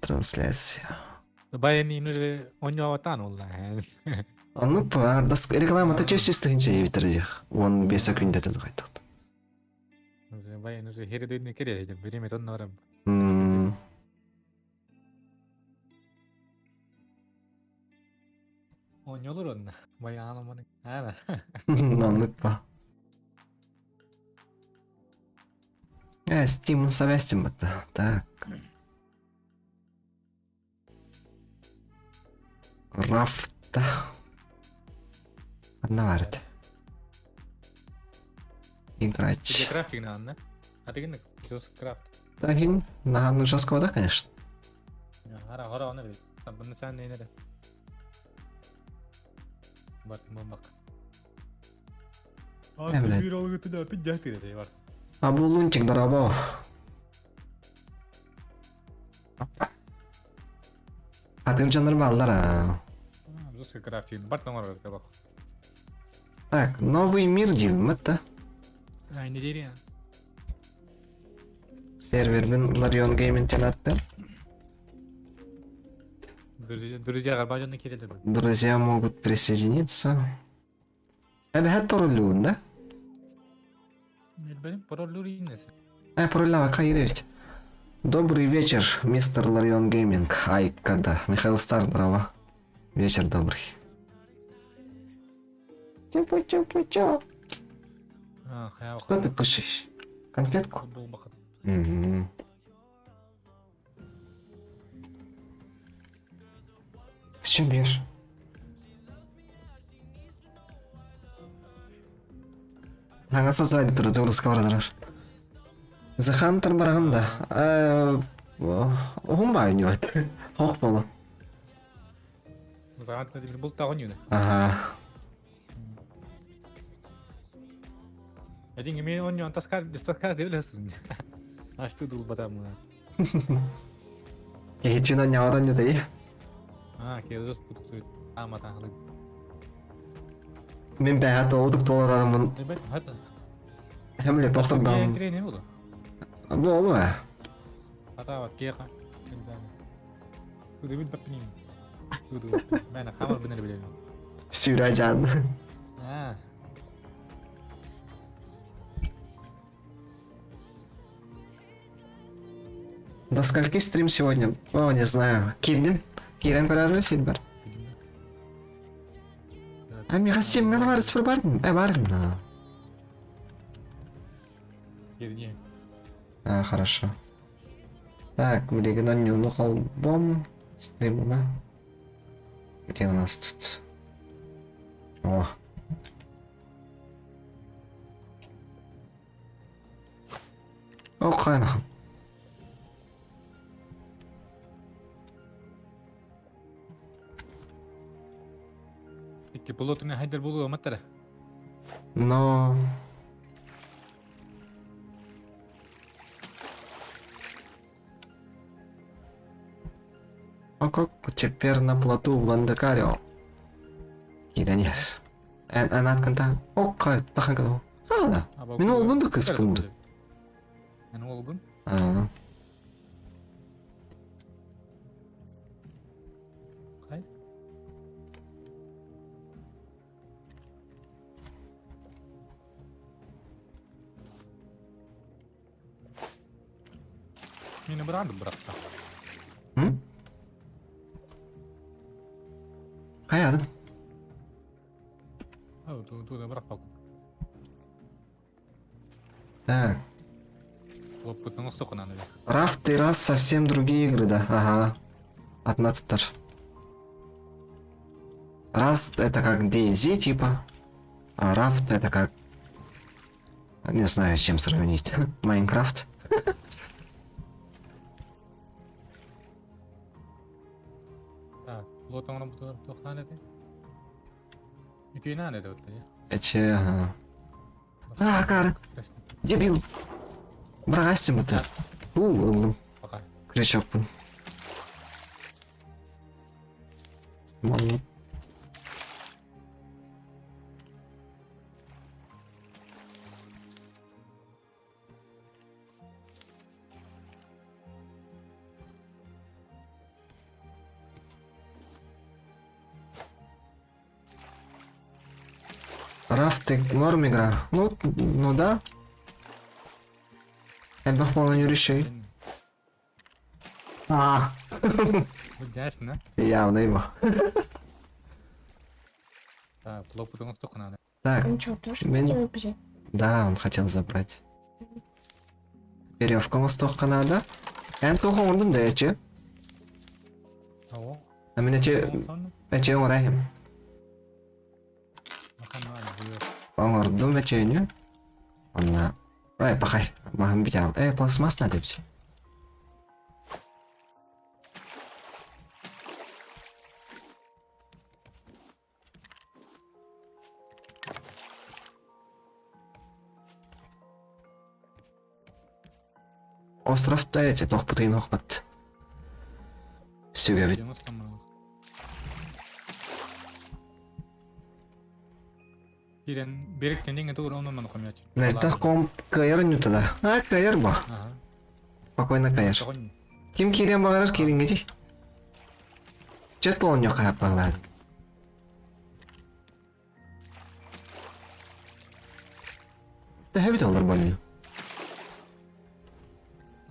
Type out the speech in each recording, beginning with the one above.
Трансляция. Баян инуре онньообатаан олла. Оннук баар. Рекламата чөс тыһынча диэбиттэр диэх. 15 күндэтин хайдах. Баян уже хери кере время тоннорам. Оонньуулар онно. Байаан оманы. Аана. Оннук ба. Steam совместим бытта. Так. Рафта. Одна варит. Играть. Тебе крафтинг надо, А ты гинник, крафт. Тагин, на ну жесткого, да, конечно. Хара, хара, оны бит. Бұны сән нейнере. Бар, бак. Э, блядь. А бу лунтик дорого. Атым жаныр баллар а. Жестко крафтинг. Бар там бар Так, новый мир деймін это. Ай, неделя. Сервербин Ларион Гейминг атты. Друзья, Арбажаны келеді. Друзья могут присоединиться. Эбэһэт пароллуун, да? Билбэм, пароллуур иннес. Пароллава кайревич. Добрый вечер, мистер Ларион Гейминг. Ай, когда. Михаил Стар, здорово. Вечер добрый. Чупу чупу чуп. Что ты кушаешь? Конфетку? Угу. Ты чем бьешь? Аңа создавать туру загрузка барар. The Hunter бараганда. Уһун баайын ньюэт. Хох болу. The Hunter бултаҕын юна. Ага. Один мен он таскар таскар деп билесиң. Ашты дулбатам. Киһичина ньаҕатан ньутайы. А, кезос путук аматаахлы. Мин бэһэ тоҕутук туоларарыммын Эбет, хата. хэмле похтордаам. Тренер болу. Болу ээ. Хата вот кеха. Туду бит бапнин. Туду. Мен хамар бинер билем. Сүүрэ А. До скольки стрим сегодня? О, не знаю. Кирдим. Кирен көрөрү силбер. А миха симган бар спыр бардым. Э, бардым. Кирне. А, хорошо. Так, билигин онньууну холбом. Стримна. Где у нас тут? О. О, хайнахан. Икки болотуна хайдар болуа матара. Но... А как теперь на плоту в Ландекарио? Или нет? Эн анатканта. О, кай, таханкано. А, да. Мин ол бунду кыз бунду. Мен ол бун. А. Кай? Мени быраадым быракта. М? Хайадын. Туда быракпа. Так. Рафт и раз совсем другие игры, да. Ага. Однаттар. Раз это как DayZ типа, а Рафт это как... Не знаю, с чем сравнить. Майнкрафт. Так, Эче, ага. А, кары. Дебил. Бырагастым это. У, ыллым. Крючокпун. Маннык. Раф, ты норм игра? Ну, ну да. Элбэх буолан юрищей. А. Ясно. Явно его. Так, лопу столько надо. Так. Он что, тоже Мен... хотел взять? Да, он хотел забрать. Веревка мостовка надо. Эн туох оҥордун да эчи? О. А мен эчи эчи оҥорайым. Оҥордум эчиөнү. Онна Эй, пахай, маһын бүтэ Эй, пластмасс надо бит. Островта эти тохпутын охпат. Сүгэбит. Киирэн беректен тугур онон маны хомячы. Мөлтөх комп кыайар үнүтада. А, кыайар бу. Спокойно кыайар. Ким киириэн баҕарар киириҥҥитий? Чет буолан хааппалаан. Төһө олор болью?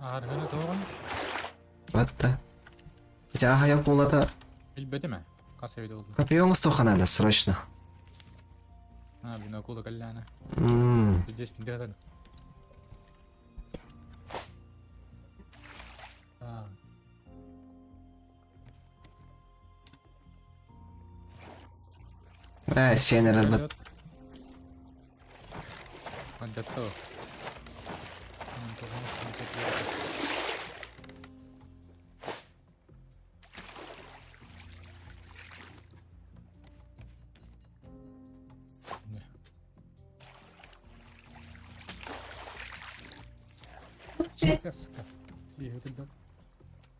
Аарганы тоҕон? Батта. Жаахайа куулата Билбэтим ээ. Хас эбит болду. Копье оҥостуохха надо срочно. А, бинокула калляна. Мм. Здесь не дадут. А. Ээ, сиэн эрэлбэт. Андатто.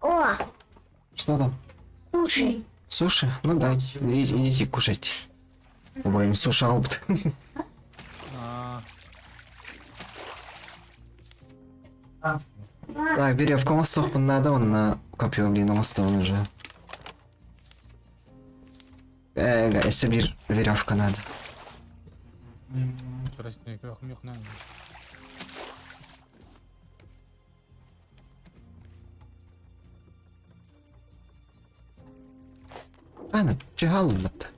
О! Что там? Суши. Суши? Ну да, идите, идите кушайте. Обоим суши албыт. Так, веревка оҥостуохпун надо, онно копье, блин, оҥостуон уже. Э, если бир веревка надо. Ана, чыгалыммыт.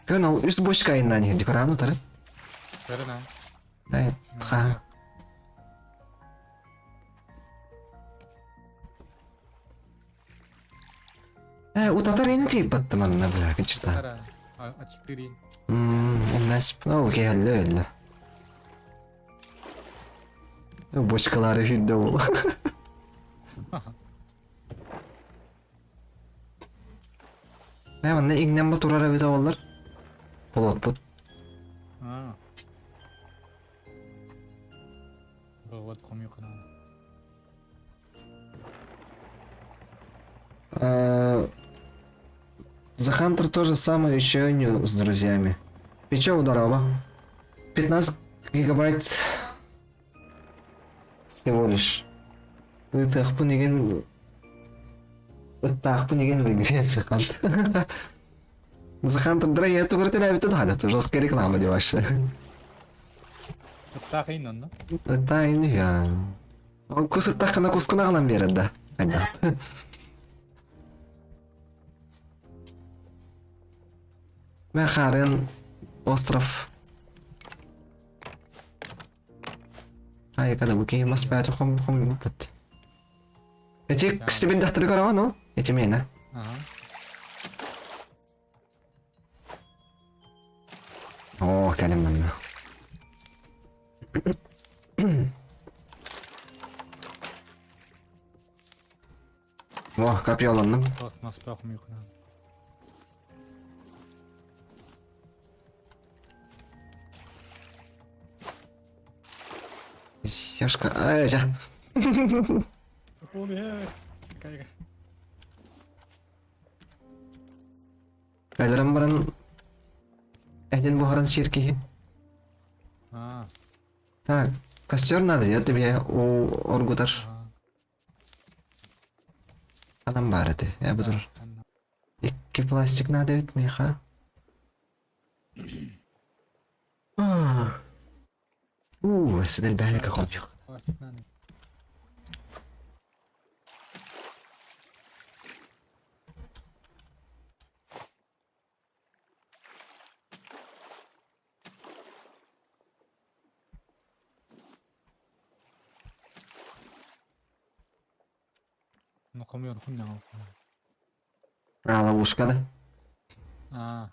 Көн ол үс бочка айыннан иһин декораан утары. Көрөн Ха. Э, утатар ини тиийбаттым анна бля, кычта. А4. Мм, ну, окей, алло, алло. Бочкалары хүндэ ол. Мэ манна иҥнэн бу турар эбит оҕолор. Болуотпут. А. Вот хомюкана. The Hunter то же самое еще не с друзьями. Печо ударова. 15 гигабайт всего лишь. Ыытыахпын игин ыттаахпын игин в игре The Hunter. The Hunter дра я тугур телебитин хадат. Жесткая реклама де вообще. Ыттаах иин онно? Ыттаах иин я. Кус ыттаххына кускунаҕынан биэрэр да. Хайдах. Мэ хаарыан остров. Ай, когда буки мас баатыр хом хом бут. Эти кстибин дахтыры караван ол? Эти мена. Ага. О, кэлим манна. О, копьеланным. Яшка, ай, жа. Өлөрөн баран этин буһаран сиир киһи. А. Так, костер надо, я тебе у оргутар. Ханан баар этэй? Ээ, бу Да, турар. анна. Икки пластик надо эбит миэхэ. Уу, өссө элбээн хомуйуох. Пластик надо. Ну хомуйар хунньаҕа. А, ловушка да? Аа.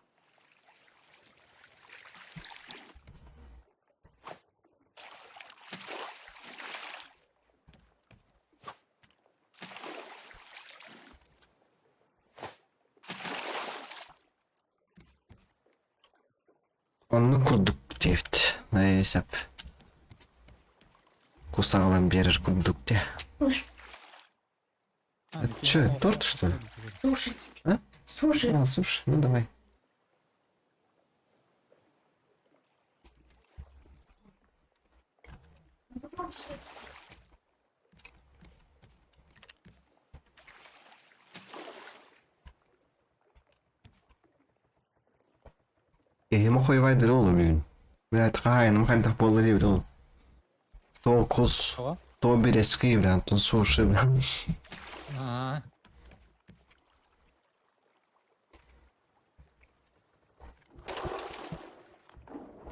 Оннук курдук диэбит. Сөп. Кусаҕалан биэрэр курдук дии. А, Это что, торт, что ли? Суши. А? Суши. А, суши, ну давай. Киһим хойвайдыр ол бүгүн. Блядь, хаһаайыным хайдах буолла диэбит ол. То кус, Тоҕо? то березки, блядь, то суши, блядь. Аа.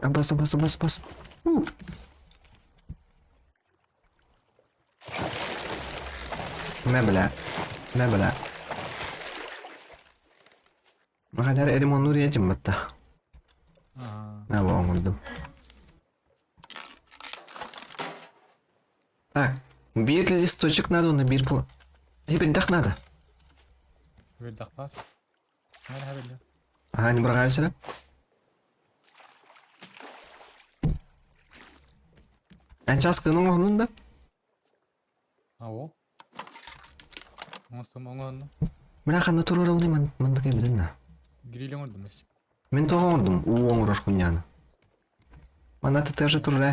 А бас, бас, бас, бас. У. Мэ, бля. Мэ, бля. Махадар эрим едем батта. Аа. На, оҥордум. Так, биир листочек надо, на биир пла... Ебендах надо. Бирдах баар. Мэр хэбэллэ. Ага, не брагаемся, да? Эн часкыны оҥоһуннун да? Ао. Оҥостум оҥоһунну. Бля, ханна туруорабыный ман мандык эбитин на. Гриль оҥордум өс. Мин тоҕо оҥордум уу оҥорор хуйняны. Манна тоже турра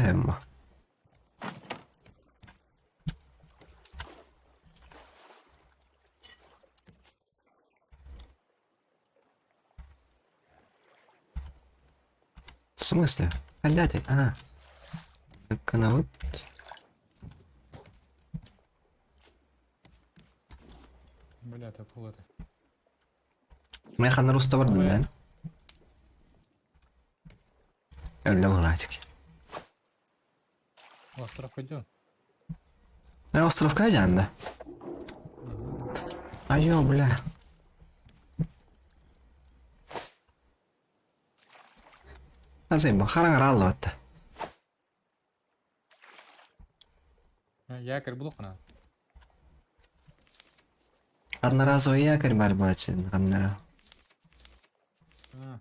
В смысле? Когда ты? А. Так она вот. Бля, это пул это. Мен ханна руста бардым мен. Öyle быһыылаах. Островка дьон. Э, островка дьаанда. Айо, бля. Азай, хараҥар аллыбатта. Якорь булуххуна. Одноразовый якорь бар буолаччы ханнара. Аа.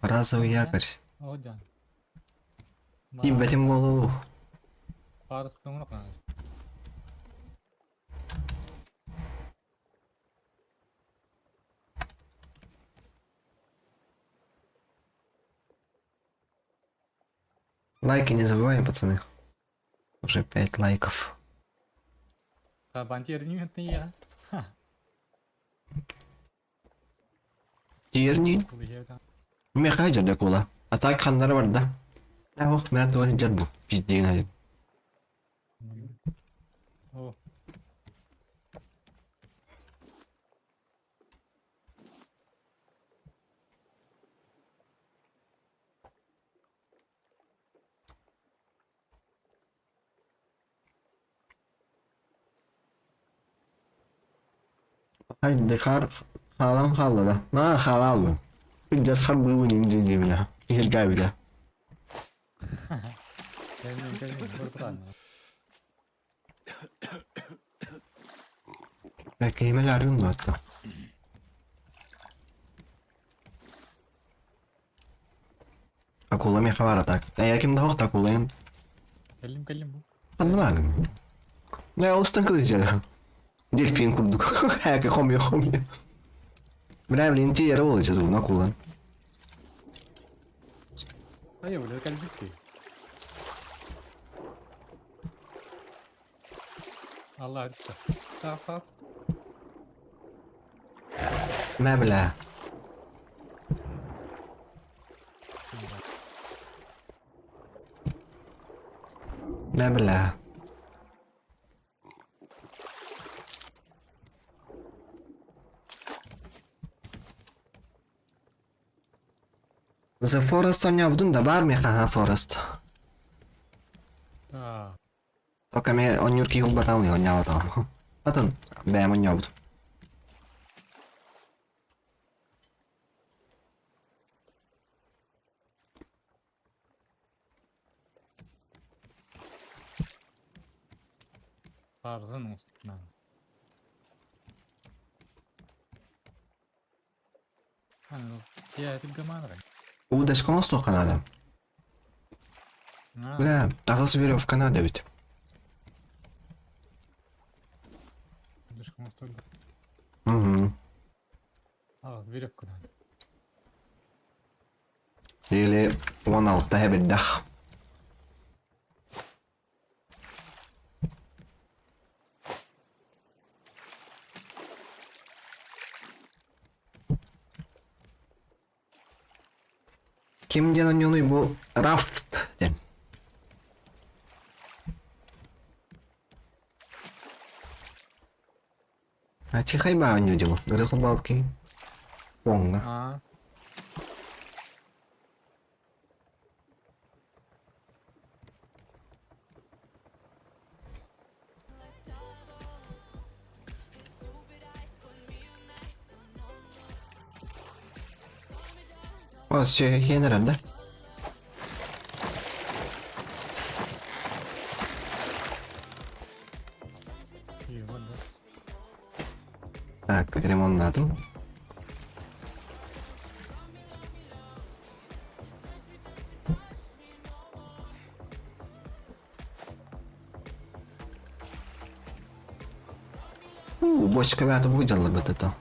Разовый якорь. Ол дьон. Тиийбэтим буолуо. Паар оҥоруоххуна. Лайки не забываем, пацаны. Уже 5 лайков. Бантиер не Тиэрни. Мехай жардя кула. А так ханнара барда. А ох, мэ туан жарбу. Пиздең айып. О. Haydi хар хаалан хаалла да. На хаалал. Пиздец хар быыбын индин бля. Киһиргээ бля. Кэлин кэлин быртан. Киһимэл арыын дуотта. Акула меха бара так. Э, ким да хох акулайын. Кэллим кэллим бу. Аннамагым. Не, олустан кылыжала. Дельфин курдук. Хэки хомья хомья. Бля, блин, тиэрэ буолла дуу, акулан. Айа, бля, кэлбит. Алла түстэ. Таас таас. Мэ бля. Мэ бля. The Forest оонньообутун да баар миэхэ аһаа Forest. Да. Пока мен оонньуур киһи булбатаҕым оонньообатаҕым. Атын бэйэм оонньообутум. Пардон, оҥостубунан. Удочка оҥостуохха наада. Бля, аҕыс веревка наада эбит. Угу. Или 16 эбирдэх. Ким диэн оонньуунуй бу Рафт диэн. А чихай баа оонньуу дьыбы. Ыры холбообут киһи. Уоҥҥа. Аа. О, сүөһү эрэр да? Так, ремонтнаатым. У, бочка бэйэтэ бу дьалларбыт это.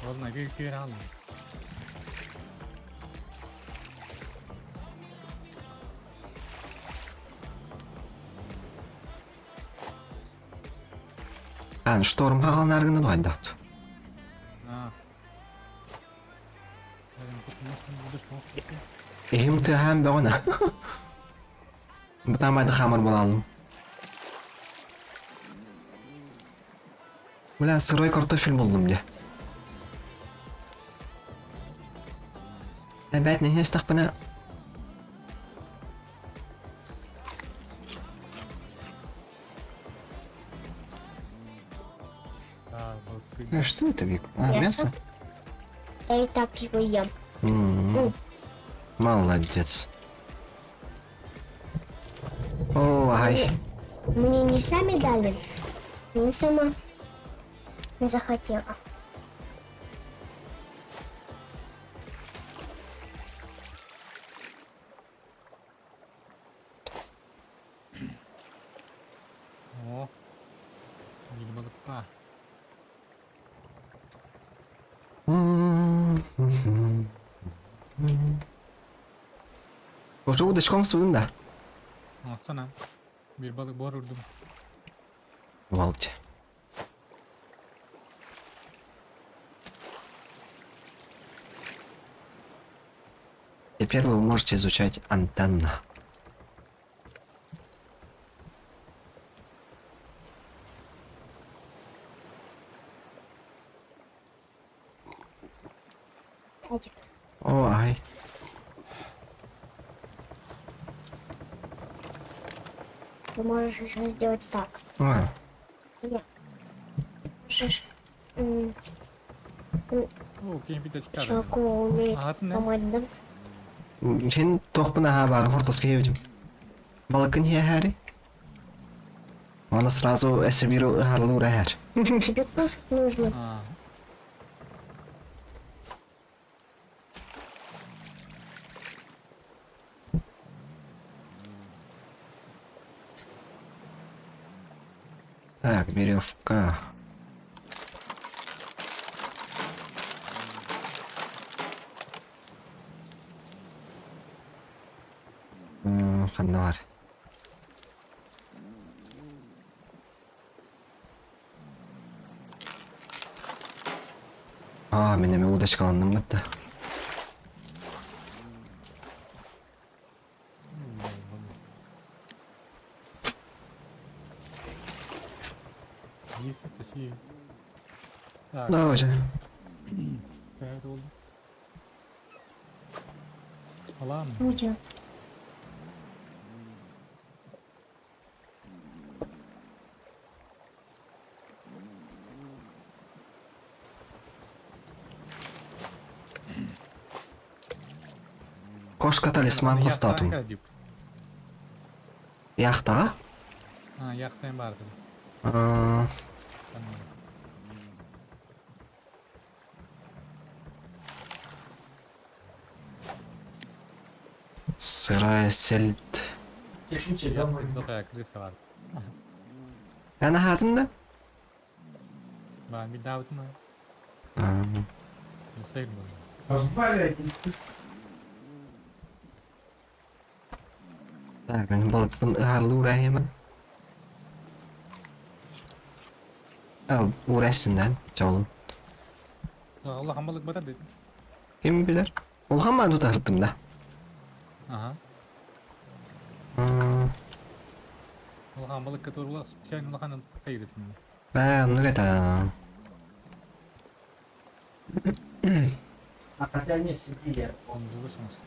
Ладно, күүр алын. Ан шторм хаҕаланааргына дуһайдаат. Эһим тыаһаан бөҕөнө. Бытаамайды хаамар буолаалым. Бля, сырой картофель буллум дьэ. Эбээт нэһиэ истэхпинэ А что это, Вик? А, мясо? Я и так его ем. М-м. Молодец. О, ай. Мне не сами дали, мне сама захотела. О, биир балыкка. Уже удочком судун да? Оттон биир балык буор урдум. Волча. Теперь вы можете изучать антенну. Адик, О, ай. ты можешь еще сделать так. А, Нет. Можешь м, Оо, киһи битэ человеку умеет Аһатын помочь, да? Син туохпун аһаа баар хортоска иһэбитим. Балыккын иһээри. Аны сразу эсэбиир ыһарлуур эһэр. Тебе кушать нужно. Аа. Так, веревка. Ханна бар. Аа, мин эмиэ удочкаланным да. Давай, canım. Будет. Кошка талисман хостотум. Яхтаҕа? Яхтаем баар. Сырая сельдь. Эн аһаатын да? Так, мин балыкпын ыһаарлыы уурайымын. Уурайсыннан, чолун. Улахан балык батар дедим. Ким билэр? Улахан маан тутаһыртым да. Ага. Улахан балыкка турула сен улахан кайрытын. Ээ, оннук этэ. А хотя нет, сиди, Он высунулся.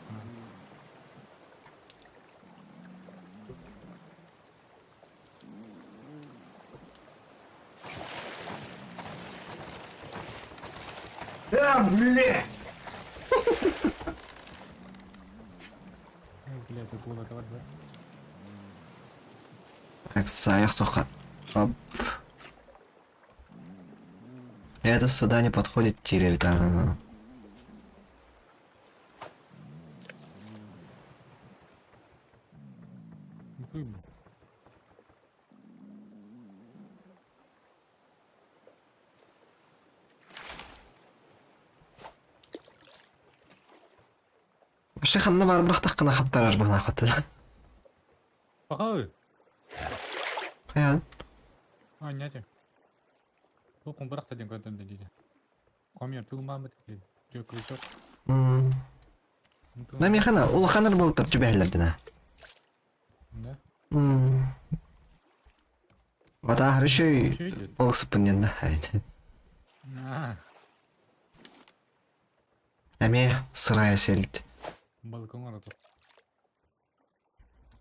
Да, бля! Блядь, акула да? Так, саях соха. Оп. Это сюда не подходит тире, да. Вообще ханна бар бырахтаххына хаптарар быһыылаах Пахалы. Хайа. А, няти. Бу бырахта диэн көрдüm да диде. Комер тылмаамыт диде. Жо крючок. На механа улаханар буолтар түбэһэллэрдинэ. Да. Вата хорошо Что идет? балыксыппын диэн А, Эмиэ сырая сельдь. балык оҥорото.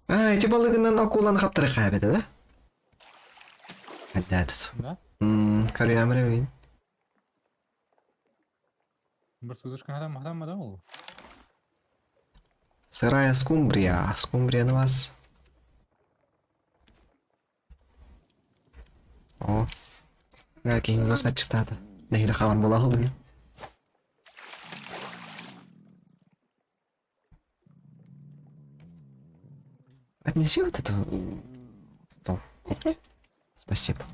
А, эти балыгынан акуланы хаптары эбэтэ да? Хайдаатыс. Да? Көрүөмрэ бин. Бір судушка хатам хатам да ол. Сырая скумбрия. Скумбрия на вас. О. Какие чыктаата. Нэһилэ хаан була хылдым. Отнеси вот эту стол. Спасибо.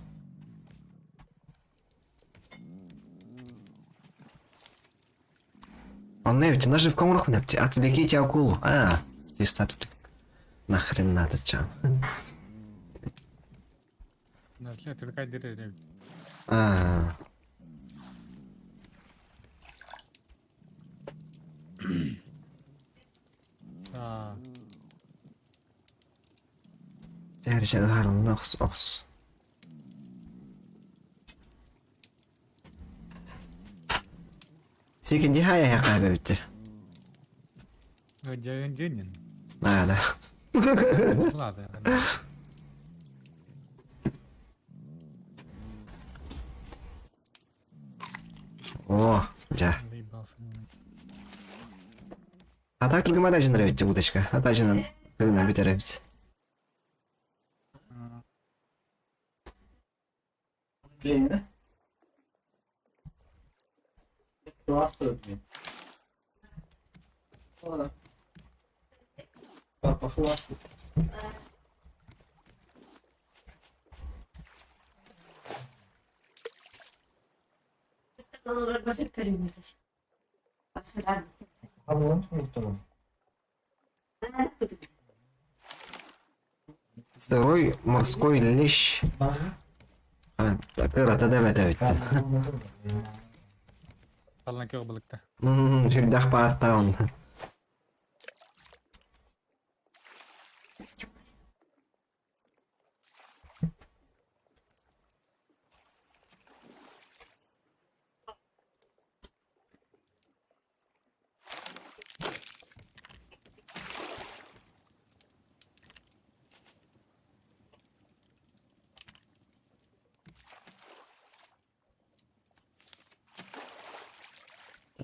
Он ведь наживка урухнепти. Отвлеките акулу. А, чисто отвлек. Нахрен надо, чё? Отвлекать деревья. А. А. Дәрежелі охс охс. Сикин дихая я кайба битти. Деревень. А, да. Ладно. О, дьэ. Заебался. А так другим адажын битти удочка. Адажынан тыгына бүтэр эбит. Блин, да? Хвастают, блин. Папа хвастает. Сырой морской лещ. А, кырата да бэт эбит. Талан көх балыкта. Сүрдээх бааттаах онно.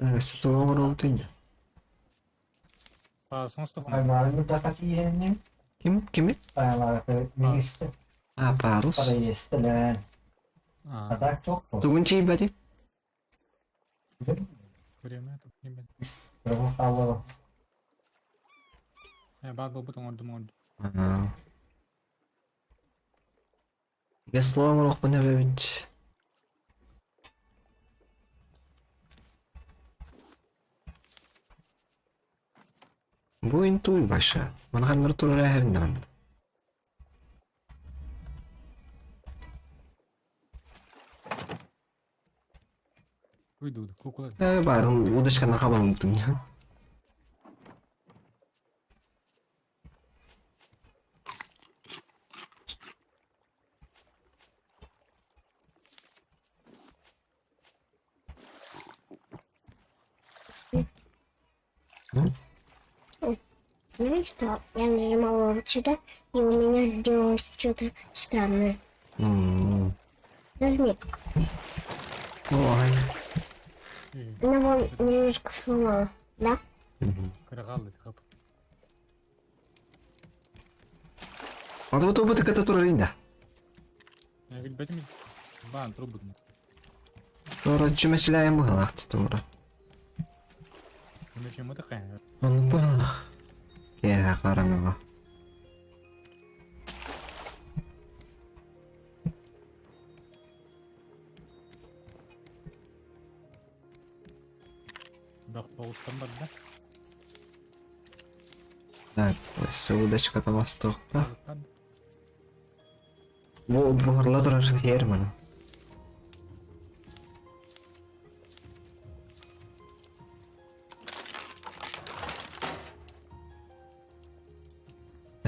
Өссө оҥоробутуй да? Аймаҕын такатиенним. Ким? Кими? Аймаҕы А, парус. Параестелен. А так туох Тугун чийбэти? Весло оҥоруохпун эбэбит. Бу интуй баша. Манханнар турар эһэбин Э, баарын удочканы хабан Знаешь что? Я нажимала вот сюда, и у меня делалось что-то странное. Нажми. Ой. Она вон немножко сломала, да? Аны бу ката турар инде. Тура чүмәчиләем быһылаах тура. Аны бах. Киэһэ хараҥаҕа. Так, удочка мостокка. Бу буһарла турар хер маны.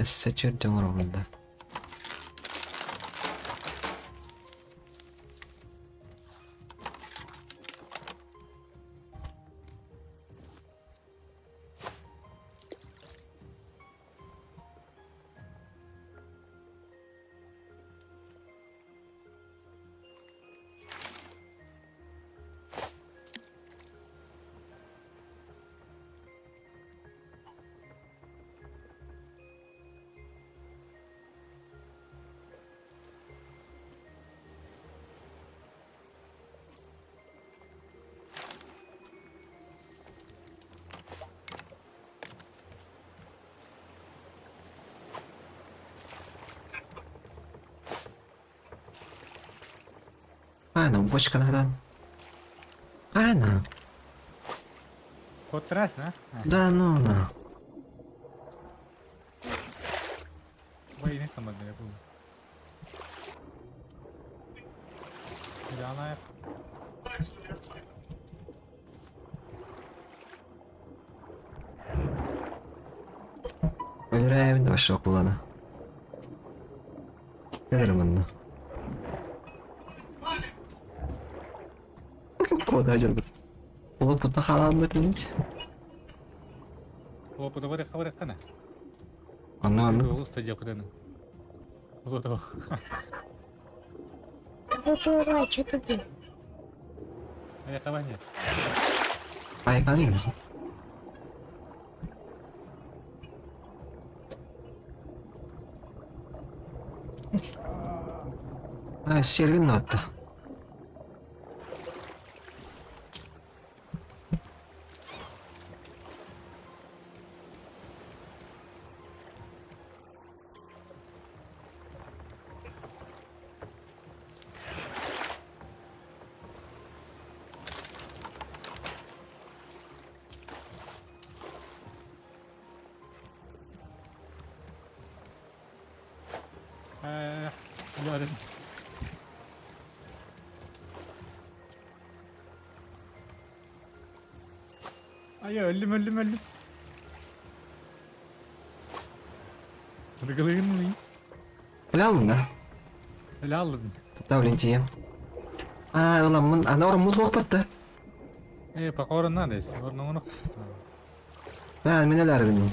Өссө чөрдөң оробунда. Ана, бочка надан. Ана. Куоттараас на? Да ну на. Өлөрөөбүн да башка кулана. Кэлэр манна. Кода жарбыт. Улаппытта хаалаабыт минч. Анна анна. Выплывай, что ты делаешь? Айканин. А, сергин атта. Айа, өллүм, өллүм, өллүм. Арыгылыгын Өлө алдың да? Өлө алдым. Тутта блин тиийэм. Аа, ыламмын, аны ороммут хуохпат да. Э, пока орон надо, если орон оҥоро. Аа, мин өлөөрүбүн.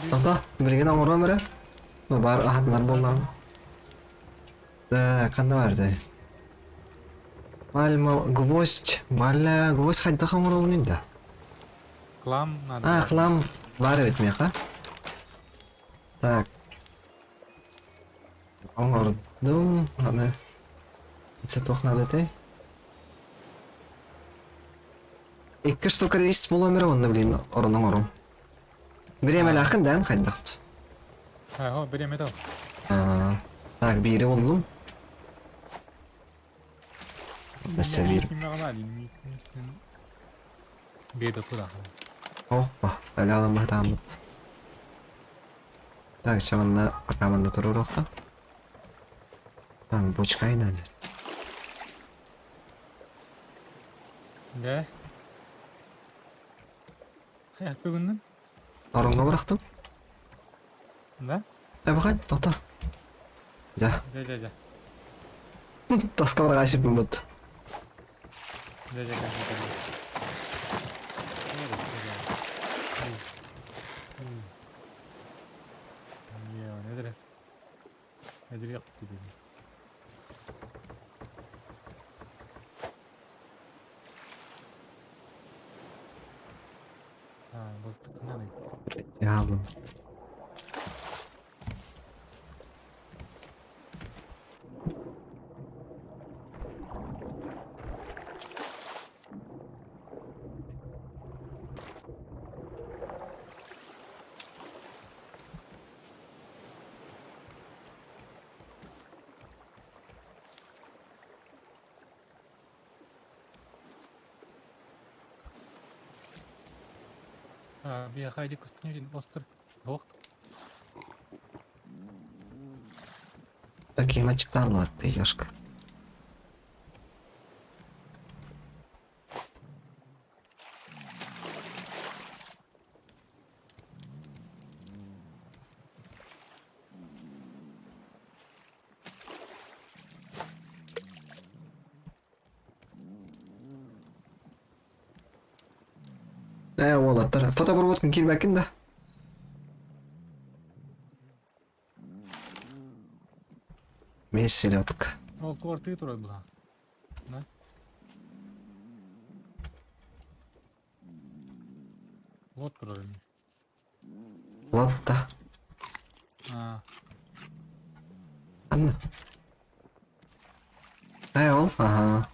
Тота, билигин оҥоруом эрэ. Баар аһатынар буоллаҕым. Да, ханна баар Пальма, гвоздь, бля, гвоздь хайдах оҥоробунуй да? Хлам надо. А, хлам баар эбит миэхэ. Так. Оҥордум, аны туох наада этэй? Икки штука лист буолуом эрэ уонна блин орон оҥорум. Бириэмэлээххин да эн хайдахт? Аһо, бириэмэ тал. Так, биири буллум. Өссө биир. Биир да тура. Опа, өлө аламматааммыт. Так, чэ манна пока манна туруоруохха. Ан бочка айнан. Да. Бүгүннүн? Ороҥҥо бырахтым. Да? Эбэхай, тоқтор. Дьэ. Дьэ, дьэ, дьэ. Таска быраҕаайсыппын. Дьэ, дьэ, дьэ, дьэ. Яалым. Биэхэ көстүнүн остр туох Такие мачталлы ты, ёшка. Ээ, уолаттар, фотоброботкун киирбэккин да? Миэс селедка. Ол туортыы турар быһа. Да? Вот турар эми. Лотта. А, Анна. Ээ, ол, аха.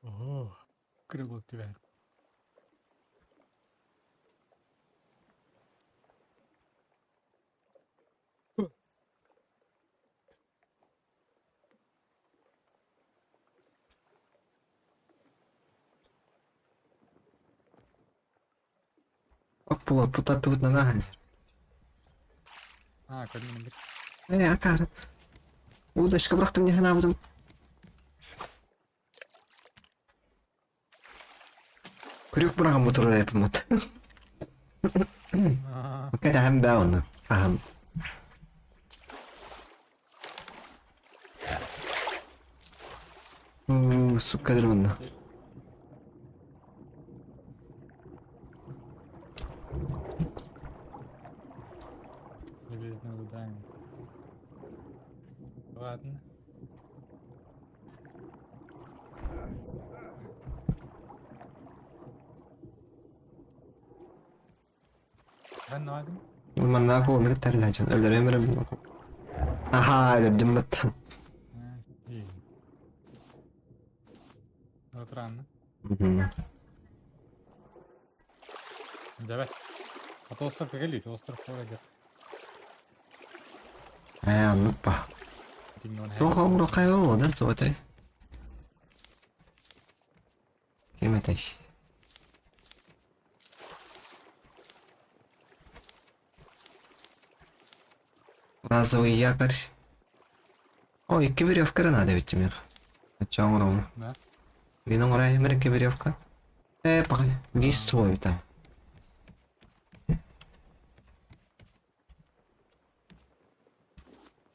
Оо, кыра буолуп түбэһэр. Ок буолуот путаттыбытынан ааһан иһэр. Аа, көрдүм бир. Ээ, акаары. Удочка бырахтым дии санаабытым. Күрүк быраҕаммыт турар эппиммит. Аа, Кэтэһэн бээ онно. Аһам. Уу, сука дыр манна. Железный удаем. Ладно. Манна кулуну кытта өллөөчүн. Өлөрүм эрэ Аха, өлөрдүм баттан. Давай. А то остров кэлли, остров кэлли. Ээ, оннук ба. Туох оҥоруоххай буолуо да, суотай. Ким этэй? Разовый якорь. О, икки веревка эрэ наада эбит миэхэ. Оччо оҥоробун. Да. Мин оҥоройум эрэ икки веревка. Ээ, паҕай, действуй там.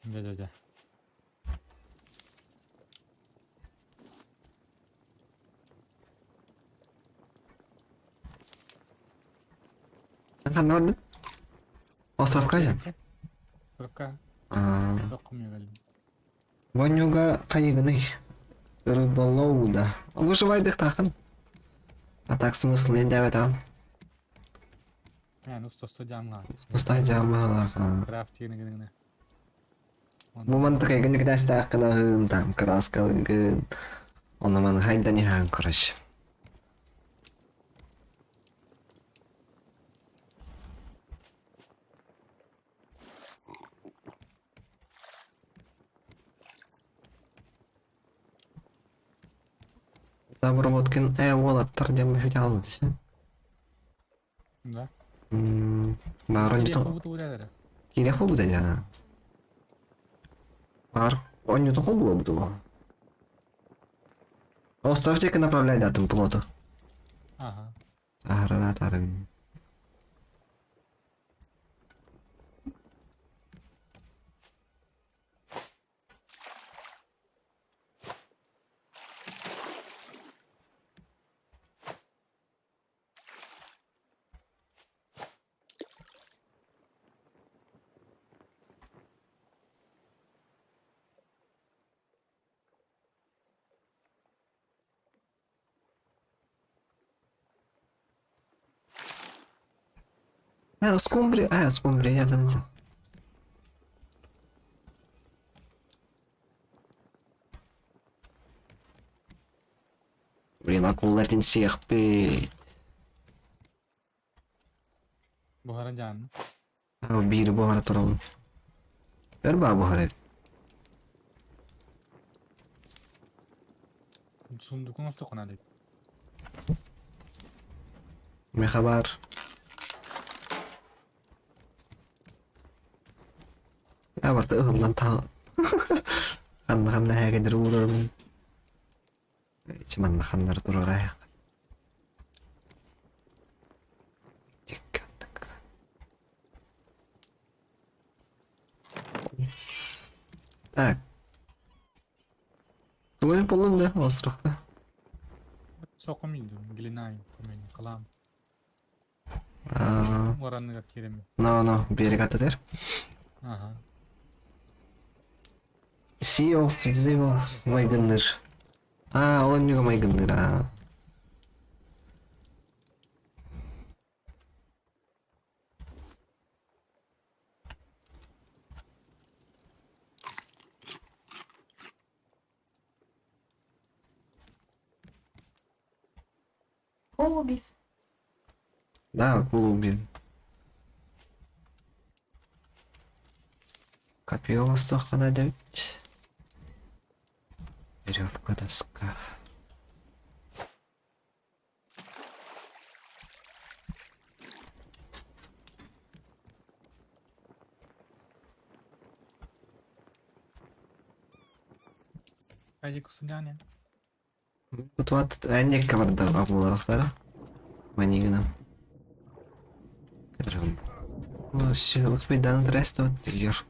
Дьэ, дьэ, дьэ. Ханна бардын? Островка дьэн. Островка. Вонюга хайыгыный? Рыболовда. Выживайдыхтаахын. А так смысл не дәбәт Эн устаста дьаамҥа. Уста дьаамаалаах. Крафтигын гына. Бу мантык эйгин китээстээххин аһыын, там краскалыгын. Ону маны хайдан иһээн короче. Обработкин э уолаттар диэн бүтэ десен. Да. Баар онньутун киирэх буолбута дьэ. Баар онньутун холбуо буолуо. Остров диэки направляй датым плоту. Ага. Аарана Э, скумбрия, э, скумбрия, я не Блин, акула сиэхпит. Буһара дьаанна. Биири буһара турабын. Өр баа буһар эбит. Сундукун остуоххуна дип. Миэхэ баар. Ээ барыта ыһыллан таһа ханна ханна эһээгэдэр уурарым. Ичи манна ханнары туруораайах. Так. Тугун буллун да островка? Соқым глинай кылам. Оранныгар киирэммин. Но, но, берег ататер. Ага. Sea of Zero майгынныр. Аа, ол оннуга майгынныр, аа. Голуби. Да, акулу убили. Копье оҥостуохха наада эбит. Веревка, доска. Хайди кусуняне. Кутуат эннекке барда акулалахтара. Манигина. Ну все, успей реста вот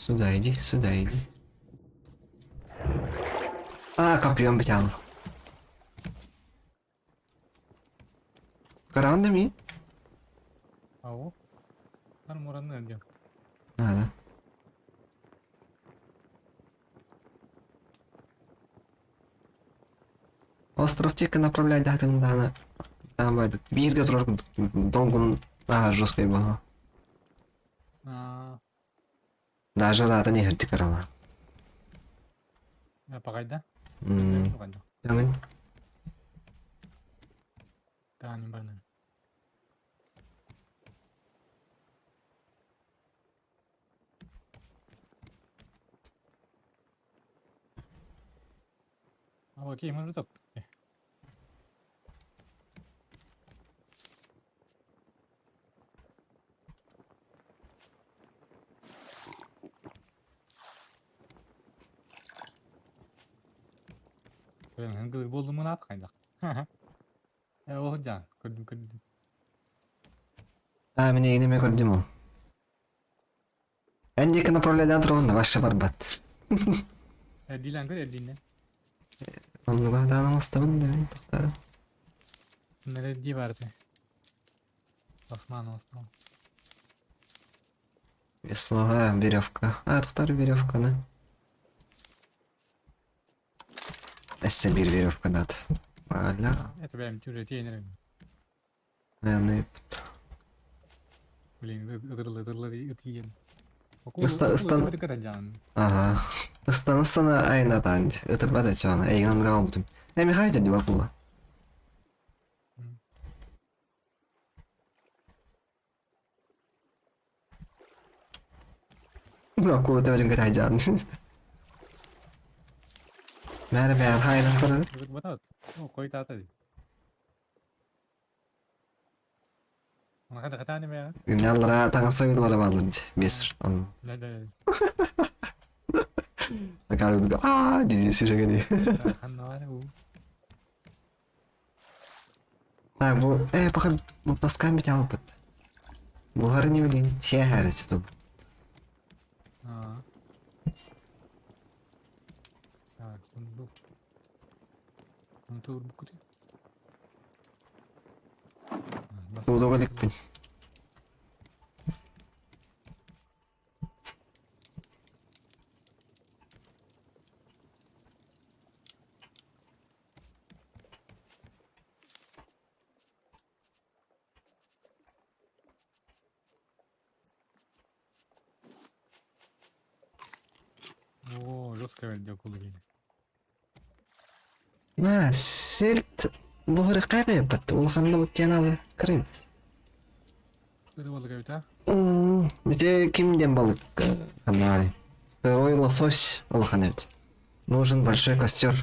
Сюда иди, сюда иди. А, копьем битял. Караанда ми? Ау. Там муранны диэн. Остров диэки направляйдаатыгын даҕаны даҕаны бииргэ турар долгун наһаа жесткай буолла. Аа, Даже ыраатан иһэрдик ыралаан. Пагайда? М, Пагайда. Амин. Таанын барнан. Окей, может так. Буоллумун аат хайдах. Э, ол жан, көрдүм көрдүм. А, мин эйигин эмиэ көрдүм ол. Эн диэки направляйдаан турабын да вообще барбат. Эрдиилээн көр эрдииннэн. Оннуга даан оҥостобун да мин тохтоору. Нэрдии баарты. Осман оҥостон. Весло, а, веревка. А, тохтоору веревканы. Өссө биир веревка наада. Валя. Это бэйэм тюрэ тиэнэрим. Аны ыппыт. Блин, ытырлы ытырлы ытыйын. Ыстан- Ага. Ыстан ыстана айнатаан ытырбат эчоона эйигин оннуга оҥорбутум. Э, Михаил дьэ була. Акула төбөтүн кытайдьаан. Мээрэ бэйэм хайынан көрөр. Ытырбатат. О, койта ата. Аллара таҥас ойуулара бааллар дии. Биэс он. Да да. Акаарыдыга аа дии сүрэгэ дии. Так, бу э пока таскаан бит алыппыт. Буһары не билин, хиэхээрэ туб. Так, сундук. Тур букути. Удуга иликпин. О, жестко дело. На, сельдь буһары кайбайбат. Улахан балык диэн Крым. Это балык эбит, а? Ити ким диэн балык ханнаары? Сырой лосось улахан эбит. Нужен большой костер,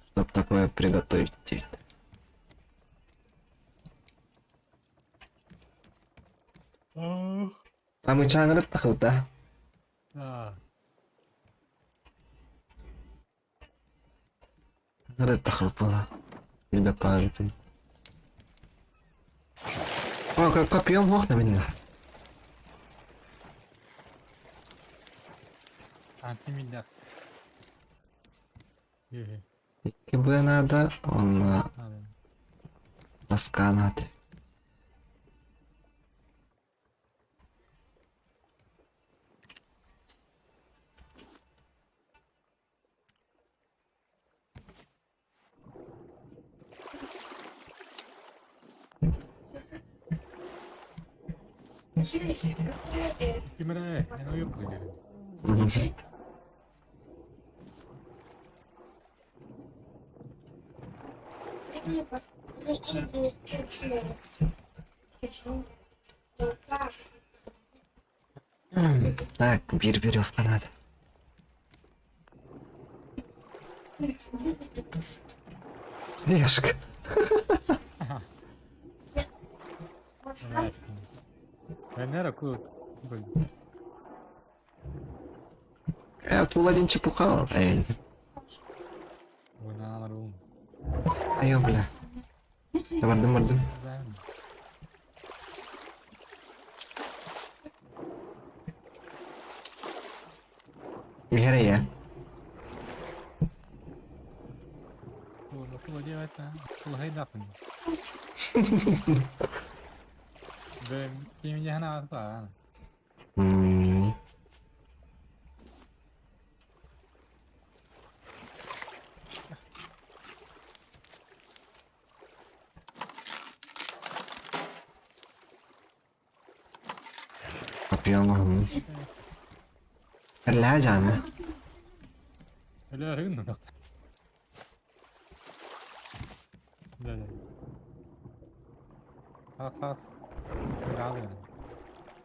чтоб такое приготовить. А мы чаңырыт тахыта. А, Ырыт тахыппала. Билбэт. О, копьем ох на меня. А, ты меня. Икки надо, он доска надо. Кимere, en yok dedi. Так, биир веревка надо. Вешка. Ben nerede Э, тут один чепуха. Эй, айо, бля. Бардым, бардым. Герея. Ким Копье оҥоһуннум. Эллэһэ дьаанна. Өлөөрүгүн нунах. Саат саат.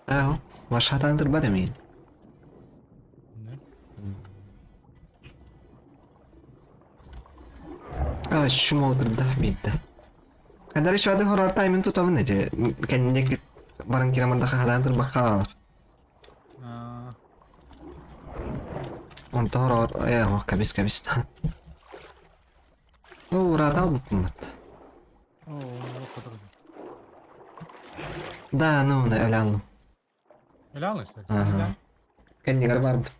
Ээ, Вашатаан турбат эмиин. Аа, шум отырда биирдэ. Кадары шуады хорор таймын тутабын эти кэнники баран кирамарда хаһадаан турбакка хаалар. Онто хороор ээ кэбис кэбис. Ураата албыппыммыт. Да, ну, өлө аллым. Өлө аллым Ага. Кэннигэр барбыт.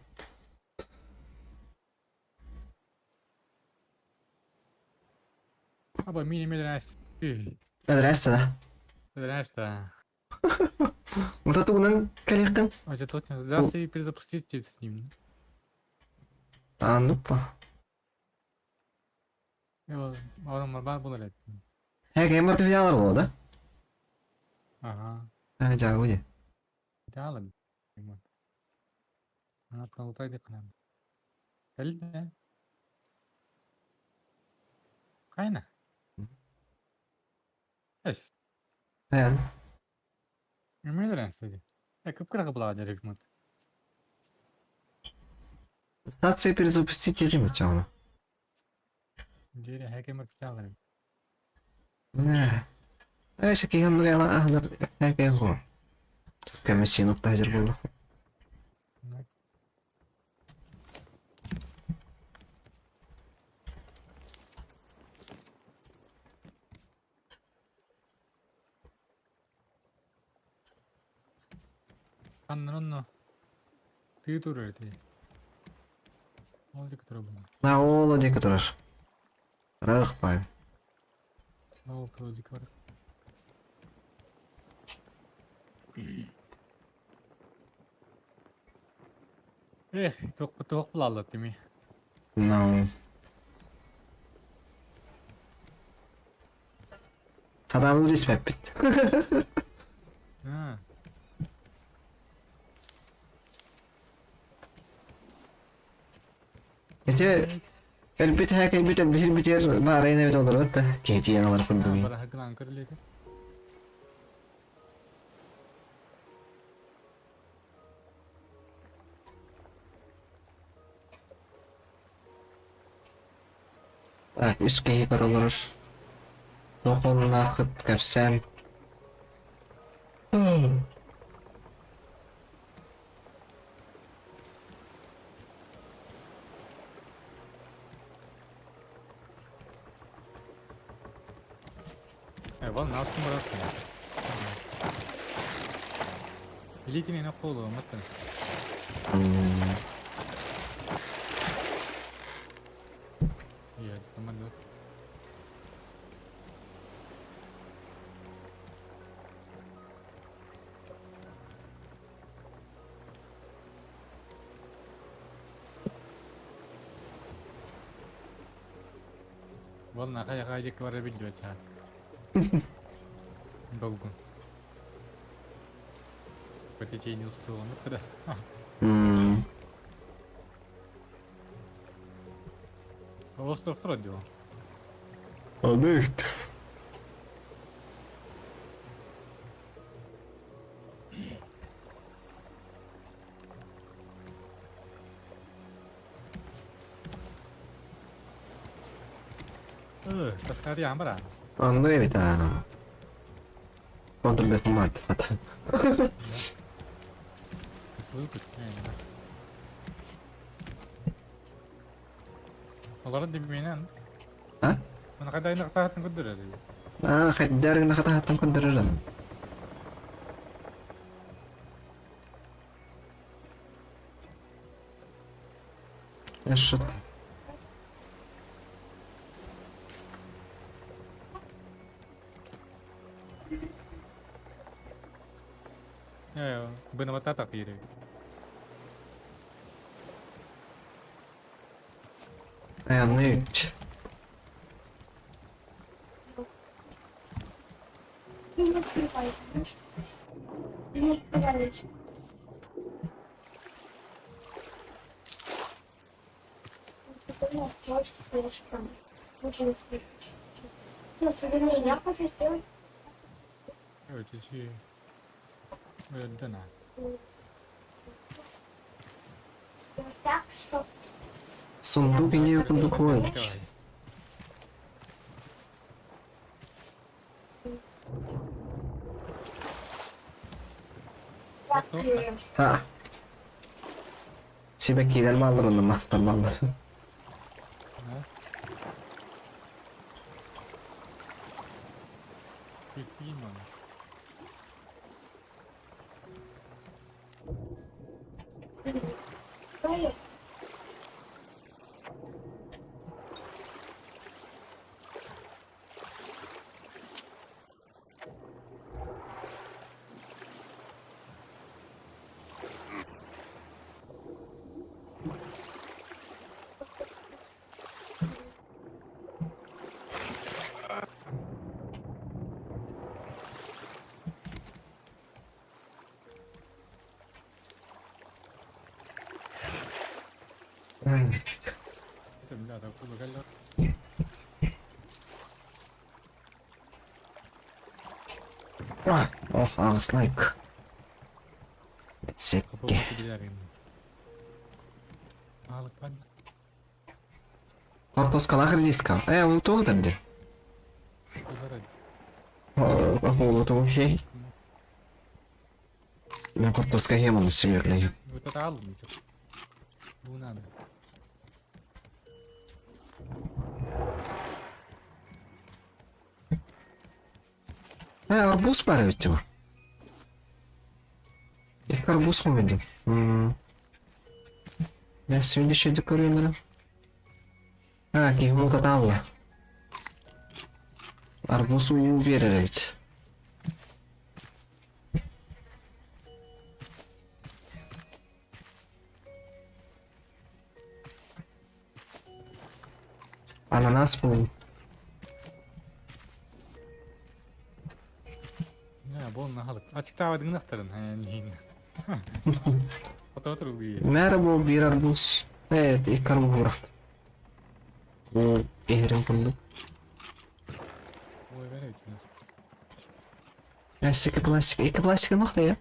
Аба мини медрес. Медрес да. Медрес да. Вот тугунан кэлиэххин? А точно. Здравствуйте, перезапустите с ним. А, ну па. Оромор баар буолар эбит. Һэ, филиалар буолла да? Ага. Э, дьаа, уди. Филиалы. Кэллэ. Хайна? Эс. Эн. Эмиэ кстати. Э, кып-кыра была дерек мут. Станция перезапустить этим чаҕына. Дьиэ хэкемер филиалы. Э, э, шакиһан нугайла аһынар хэкэ хо. Көмөсин уктаһыр буолла. Ханнан тыы турар эти. Ол диэки турабын. На ол диэки турар. Ыраах баай. Ол тура диэки бар. Эх, туох туох булаллар тими. No. Хадаан испэппит. Аа. Ити өлбүт һэ кэлбит өлбүт битер баарайын эбит олорбут да киһитиэн олор курдук. Бара хагынан көрүлүтэ. Так, үс киһи бар олорор. Тоқоннаахыт кэпсээн. Э, вон наустун барар. Илиитин эне колу, маттан. Иә, команда. Вон хай хай диэки барар биллибэт чаа. Долгун. По течению стула, ну куда? Остров Тродио. Объект. Э, таскари амбара. Онно эбит аа. Контр дефомат. Ссылку. Олорон димменен. А? Мана кайда тахатын көрдөрөр. Аа, хайдарыгына хатаһаттан көрдөрөр. Шут. Э, бына та кире. Э, ну. Не открывай. Не открывай. Сундук ине курдук ой. Ha. Сибэккилэр бааллар онно мастар бааллар. Ох, аҕыс лайк. Сэкке. Хортуоскалаах редиска. Ээ, ол туох этэрди? Оҕолотугу хей. Мен хортуоска иһиэм онно сүмүөклэйим. Ээ, арбуз баар эбит дьэ. Икки арбуз хомуйдум. Мен следующий көрүөм А, киһи мутатаалла. Арбуз уу биэрэр эбит. Ананас булун. Мэр бу биир арбуз. Ээ, икки арбуз бырахтым. Бу иһэрин курдук. Пластика, пластика, икки пластика нохта я.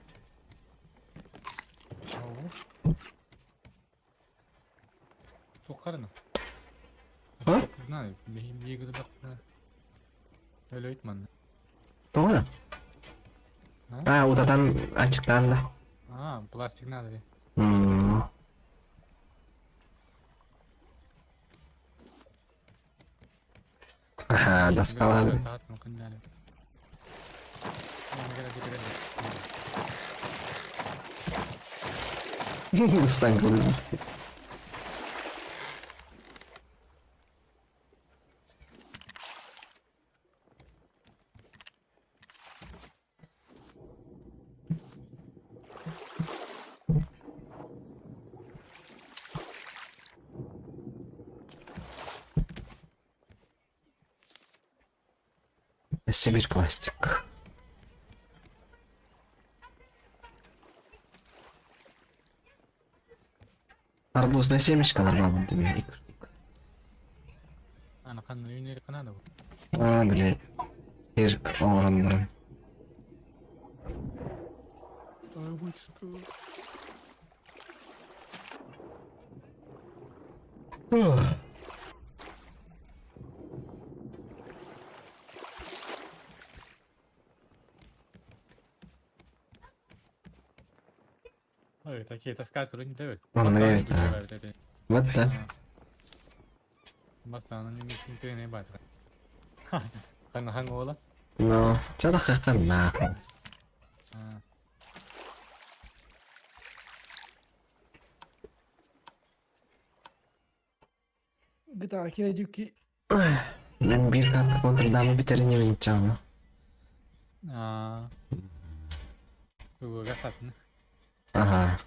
А? Тоҕо да? А, утатан ачыктаан да. А, пластик надо ли? Аха, доскалады. Устан көрдүм. Өссө биир пластик. Арбузная семечкалар баалар дии Аа, били ир оҥорон баран. Онно Вот да. Ну, ча нахуй. Мен биир катка контрдамы бүтэрин эмин Ага.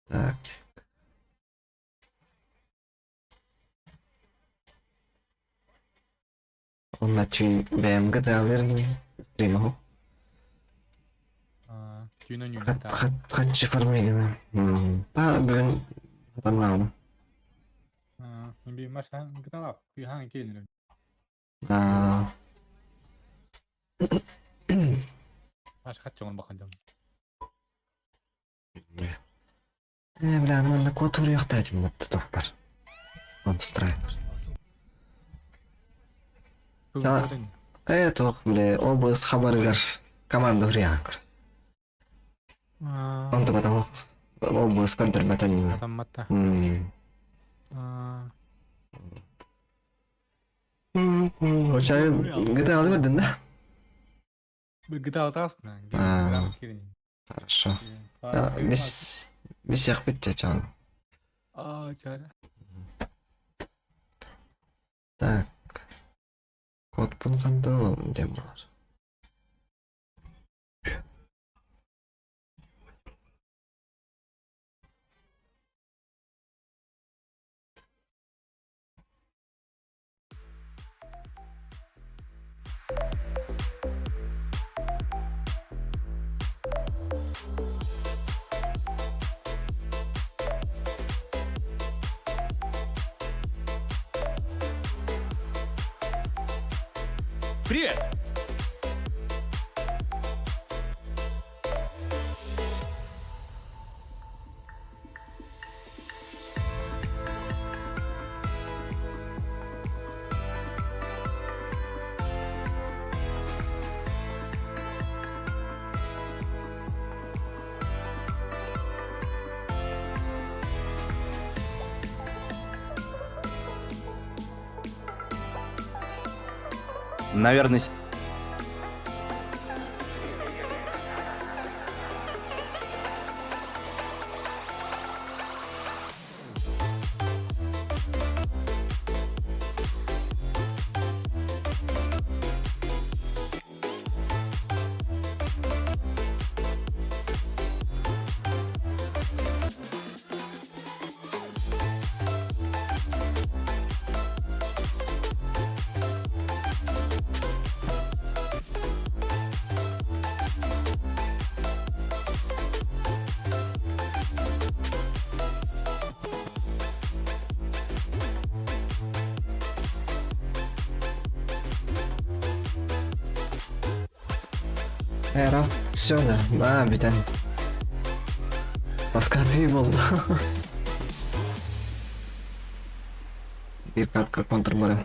Так. Онно түүн бэйэм ГТА-лыыр стримаһу. Түүн ойнуйда. Хаччы формигина. Та бүгүн атаннаҕым. Мин машина гыталап, күйхан келин. Маш хаччы бахан дьон. Э, бля, манна кот уруйахтаатым батта тохпар. Он страйкер. Э, туох, бля, область хабарыгар команда уруйаакыр. Онтуката область көрдөрбөтөн. Атамматта. Очайын GTA алып көрдүн да? GTA алтасына. Хорошо. Бис бис яқпит чачан. А, чара. Так. Кодпун кантан диэн буолар. Привет! Наверное, Раф, все да, а, бүтэн. Тоскатый болды. Бір катка контр баран.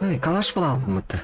Эй, калаш була алмыты.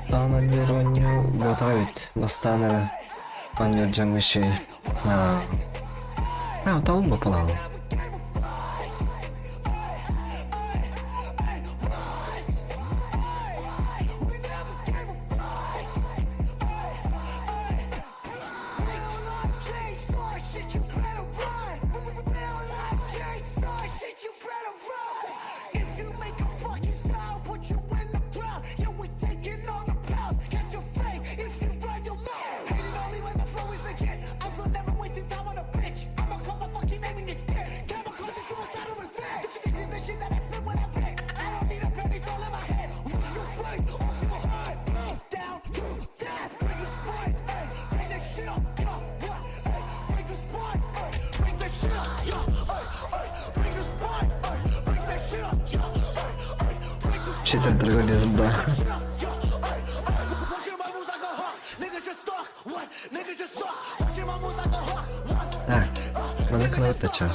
Бастаан оонньуур оонньуу буотаҕа эбит. Бастаан эрэ оонньуур дьоҥҥо үчүгэй. Аа, аа, тоҕо буолаҕын? Читердэргэ да. Так, маны кынабыт ча.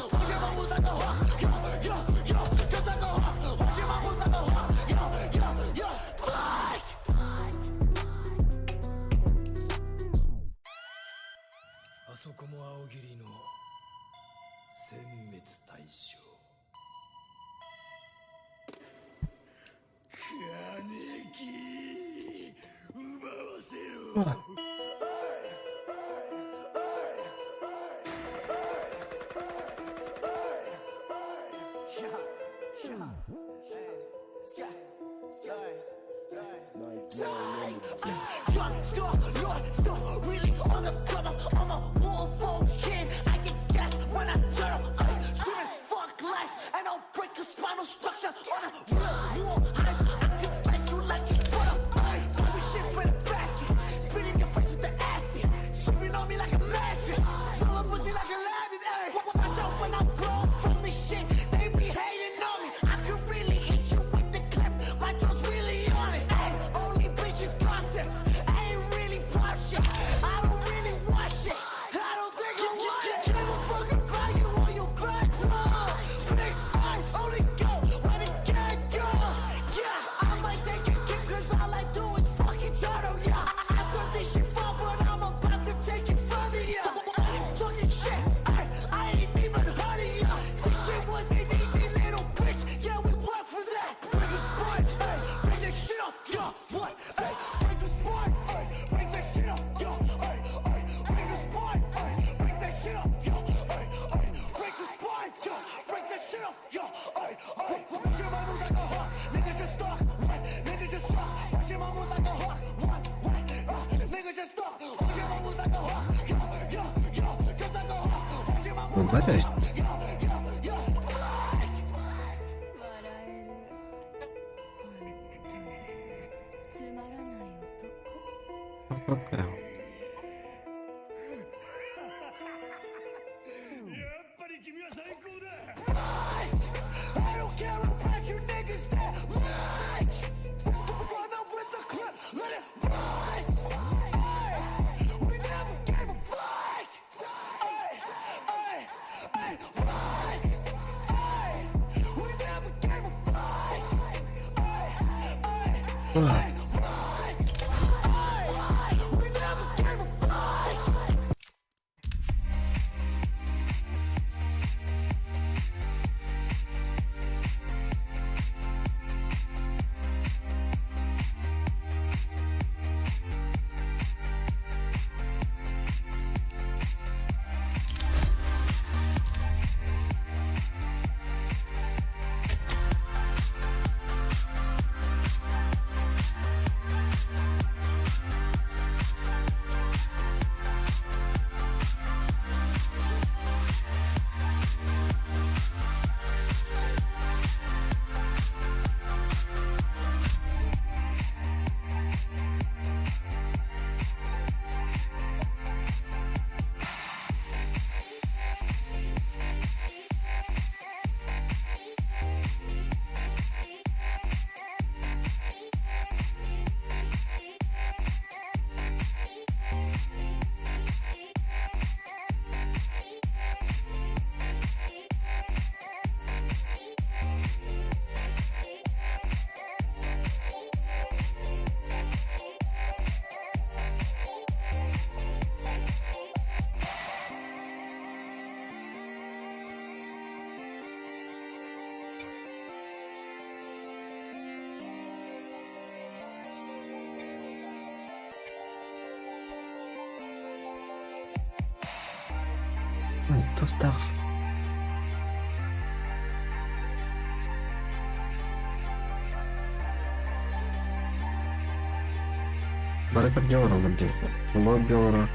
Буолбат эбит. Тохтох. Бары көрдүү олоробут диэбит. Лобби олорор.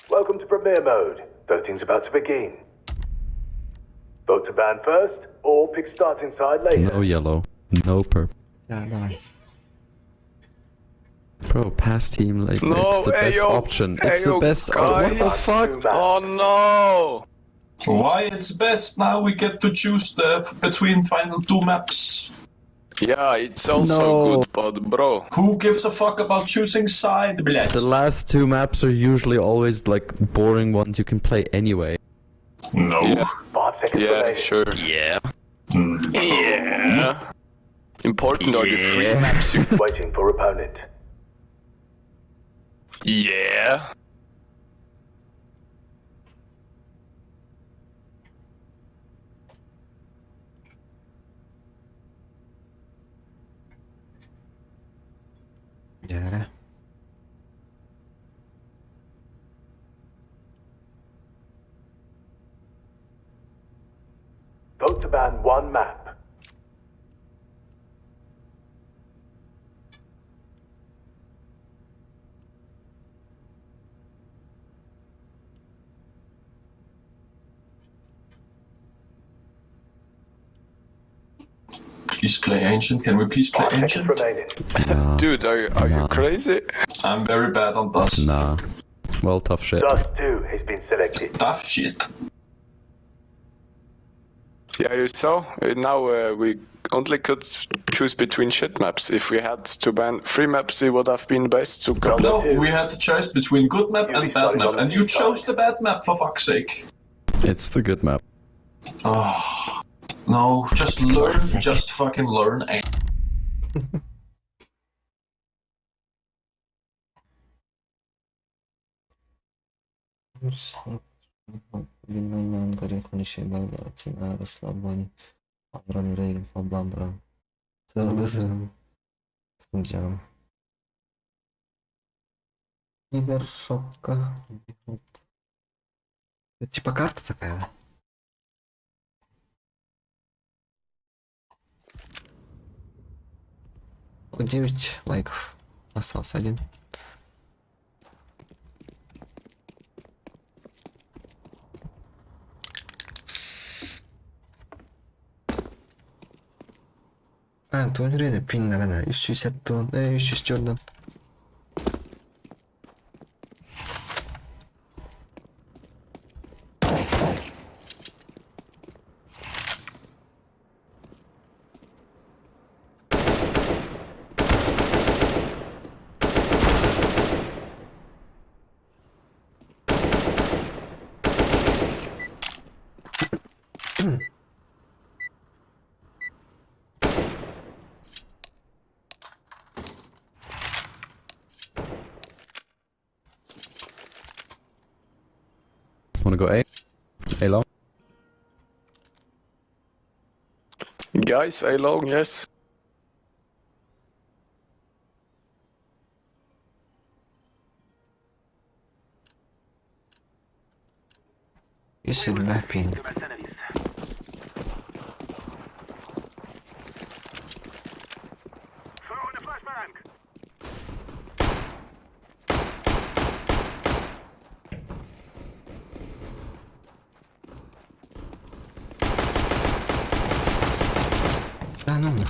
Welcome to Premiere Mode. Voting's about to begin. Vote to ban first, or pick starting side later. No yellow. No purple. Да, давай. Bro, pass team, like, No, it's the hey, best yo, option. hey, It's the yo, best op- What the guys. fuck? Oh no! Why it's best now we get to choose the between final two maps. Yeah, it's also No. good, but bro. Who gives a fuck about choosing side, блять? The last two maps are usually always like boring ones you can play anyway. No. Yeah. 5 seconds Yeah, remaining. sure. Yeah. Yeah. Important are the three maps you. Waiting for opponent. Yeah. Дьэ. Vote to ban one map. Please play Ancient. Can we please play 5 seconds Ancient? remaining. Nah. Dude, are you Nah. crazy? I'm very bad on Dust. Nah. Well, tough shit. Dust 2 has been selected. Tough shit. Yeah, you saw. Now we only could choose between shit maps. If we had to ban three maps, it would have been best to go. No, we had the choice between good map and bad map, and you chose the bad map for fuck's sake. It's the good map. Oh, no, just learn, classic. just fucking learn. Кибершопка. Это типа карта такая, да? О, 9 лайков. Остался один. А, то время пин, наверное, 360 тонн, 304. Wanna go A? A long? Guys, A long, yes. 320 пин. Да ну на.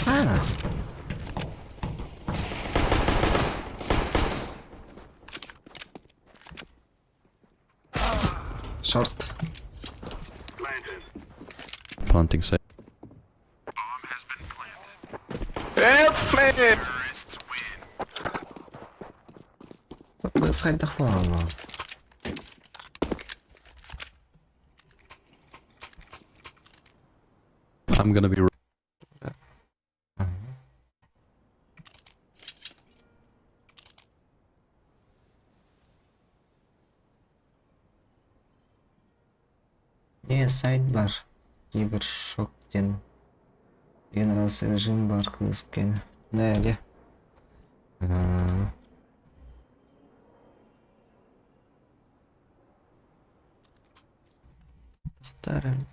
Ана. Short. Planting site. Help me! Хайдах буолла? I'm gonna be Не, сайт баар. Кибершок диэн. Диэн раз режим баар кыыс киэнэ. Нэ, де. Повторим.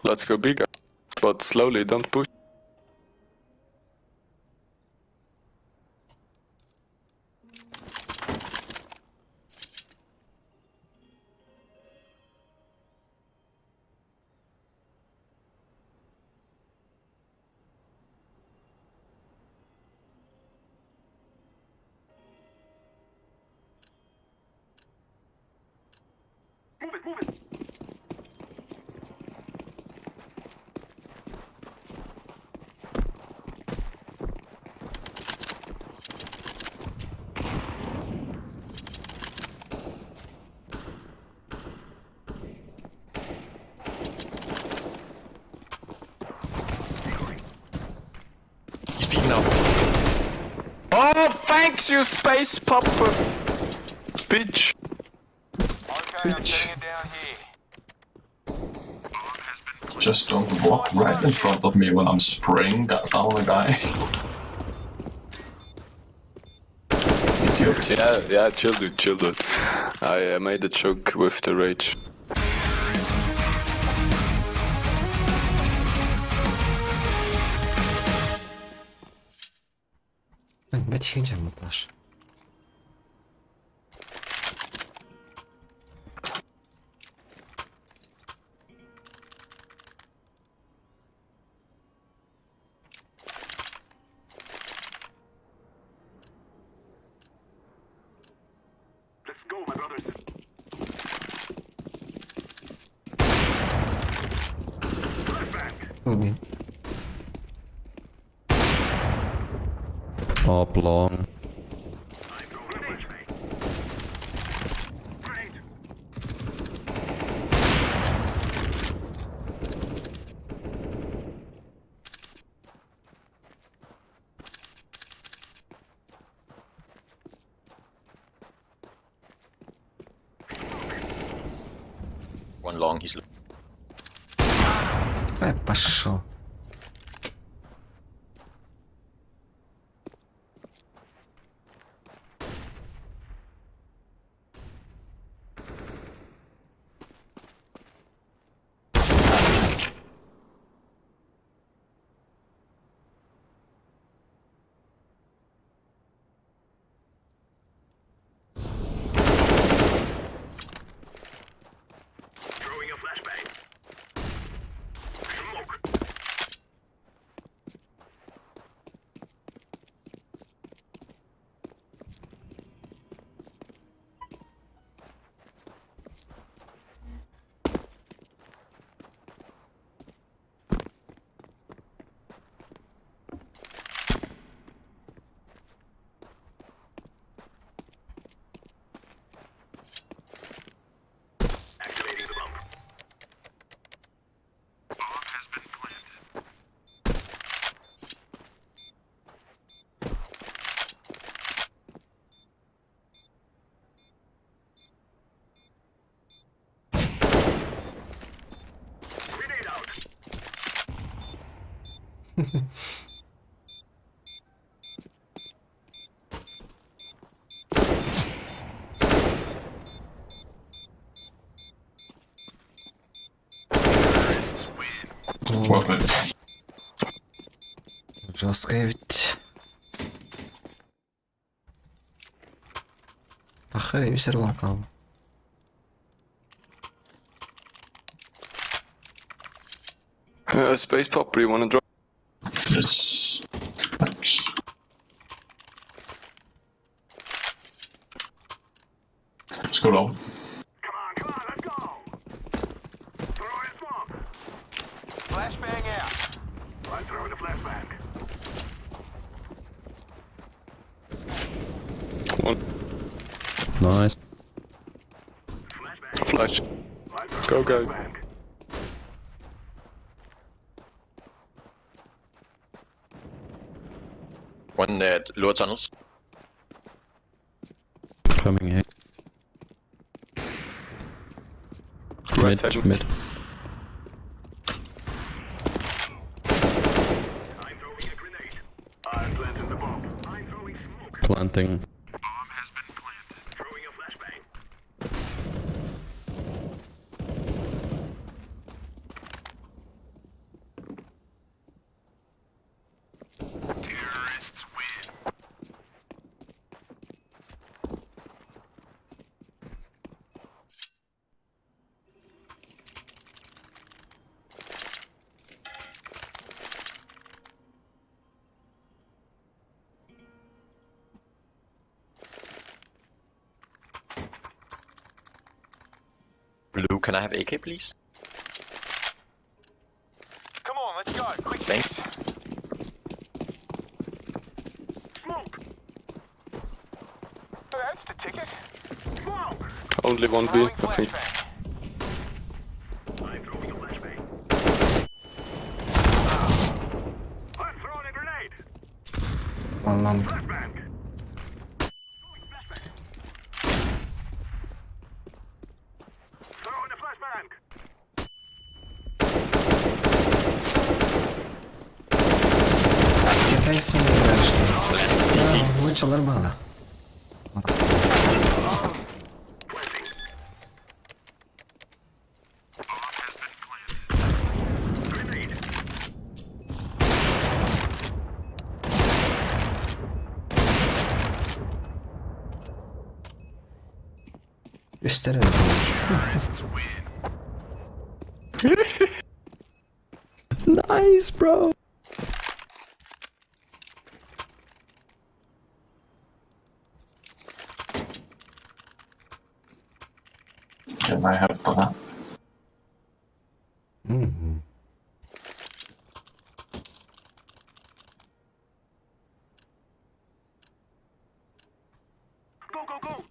Let's go bigger. But slowly, don't push. Speak now. Oh, thanks, you space popper! Bitch. Bitch. Just don't walk right in front of me when I'm spraying down a guy. Idiot. Yeah, chill, dude, chill, dude. I made a joke with the rage. Бэт ихэн чамдааш. Let's go, my brothers. Убил. Up long. One long, he's Ай, пошел. Well played. Жесткая ведь. Пахай, все равно кал. Space pop, you wanna drop? Yes. Thanks. Let's go long. Come on, come on, let's go. Throw in smoke. Flashbang out. I'm throwing a flashbang. One Nice. flash. Go, go. One lower tunnels. Coming here. Right Mid, side. mid. I'm throwing a grenade. I'm planting the bomb. I'm throwing smoke. Planting. Throwing a flashbang. Blue, can I have AK, please? Come on, let's go. Quick. Thank. Smoke. That's the ticket. Smoke. Only one B, I think. I'm throwing a flashbang. I'm throwing a grenade. One long. Flashbang. Throwing flashbang. Throwing a flashbang. Китайцы не играешь, что ли? Last CT. Да, лучше Ларбана. Grenade. Үстері. Nice, bro. Can I have the map? Go, go, go.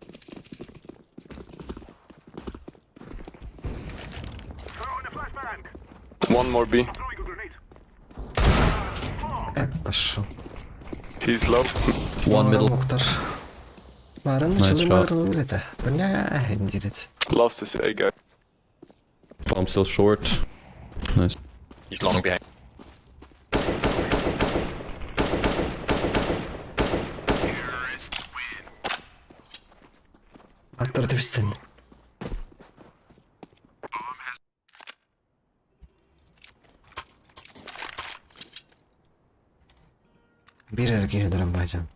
Throwing a flashbang. One more B. Throwing a grenade. Пошел. He's low. One middle. Доктор. Марын Nice жылы shot. марын өледі. Бля, дерет. Last is A guy. Bomb still short. Nice. He's long behind. Аттырды бізден. Бир эрге дөрөн бажам.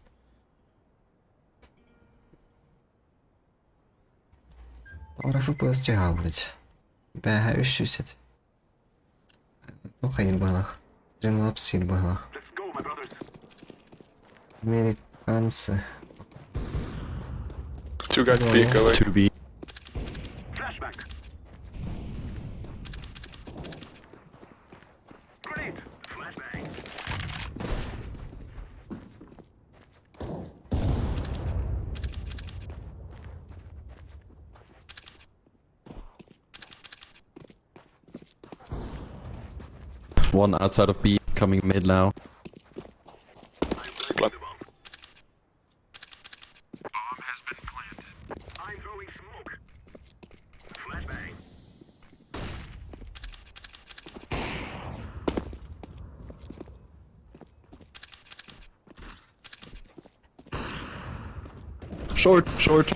Орафы пөс жагалдыч. Бәһә 300. Тоқайын балах. Стримлапс ил балах. Let's go, my brothers. Американцы. Two guys B, go away. 2B. Flashbang. Grenade. Flashbang. One outside of B, coming mid now. Plant. I'm throwing smoke. Flashbang. Short, short.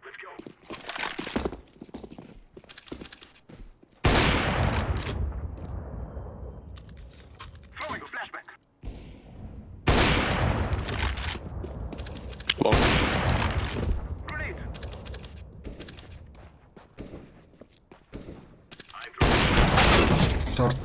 Let's go. Throwing a flashbang. Long. Grenade. I'm throwing. Short.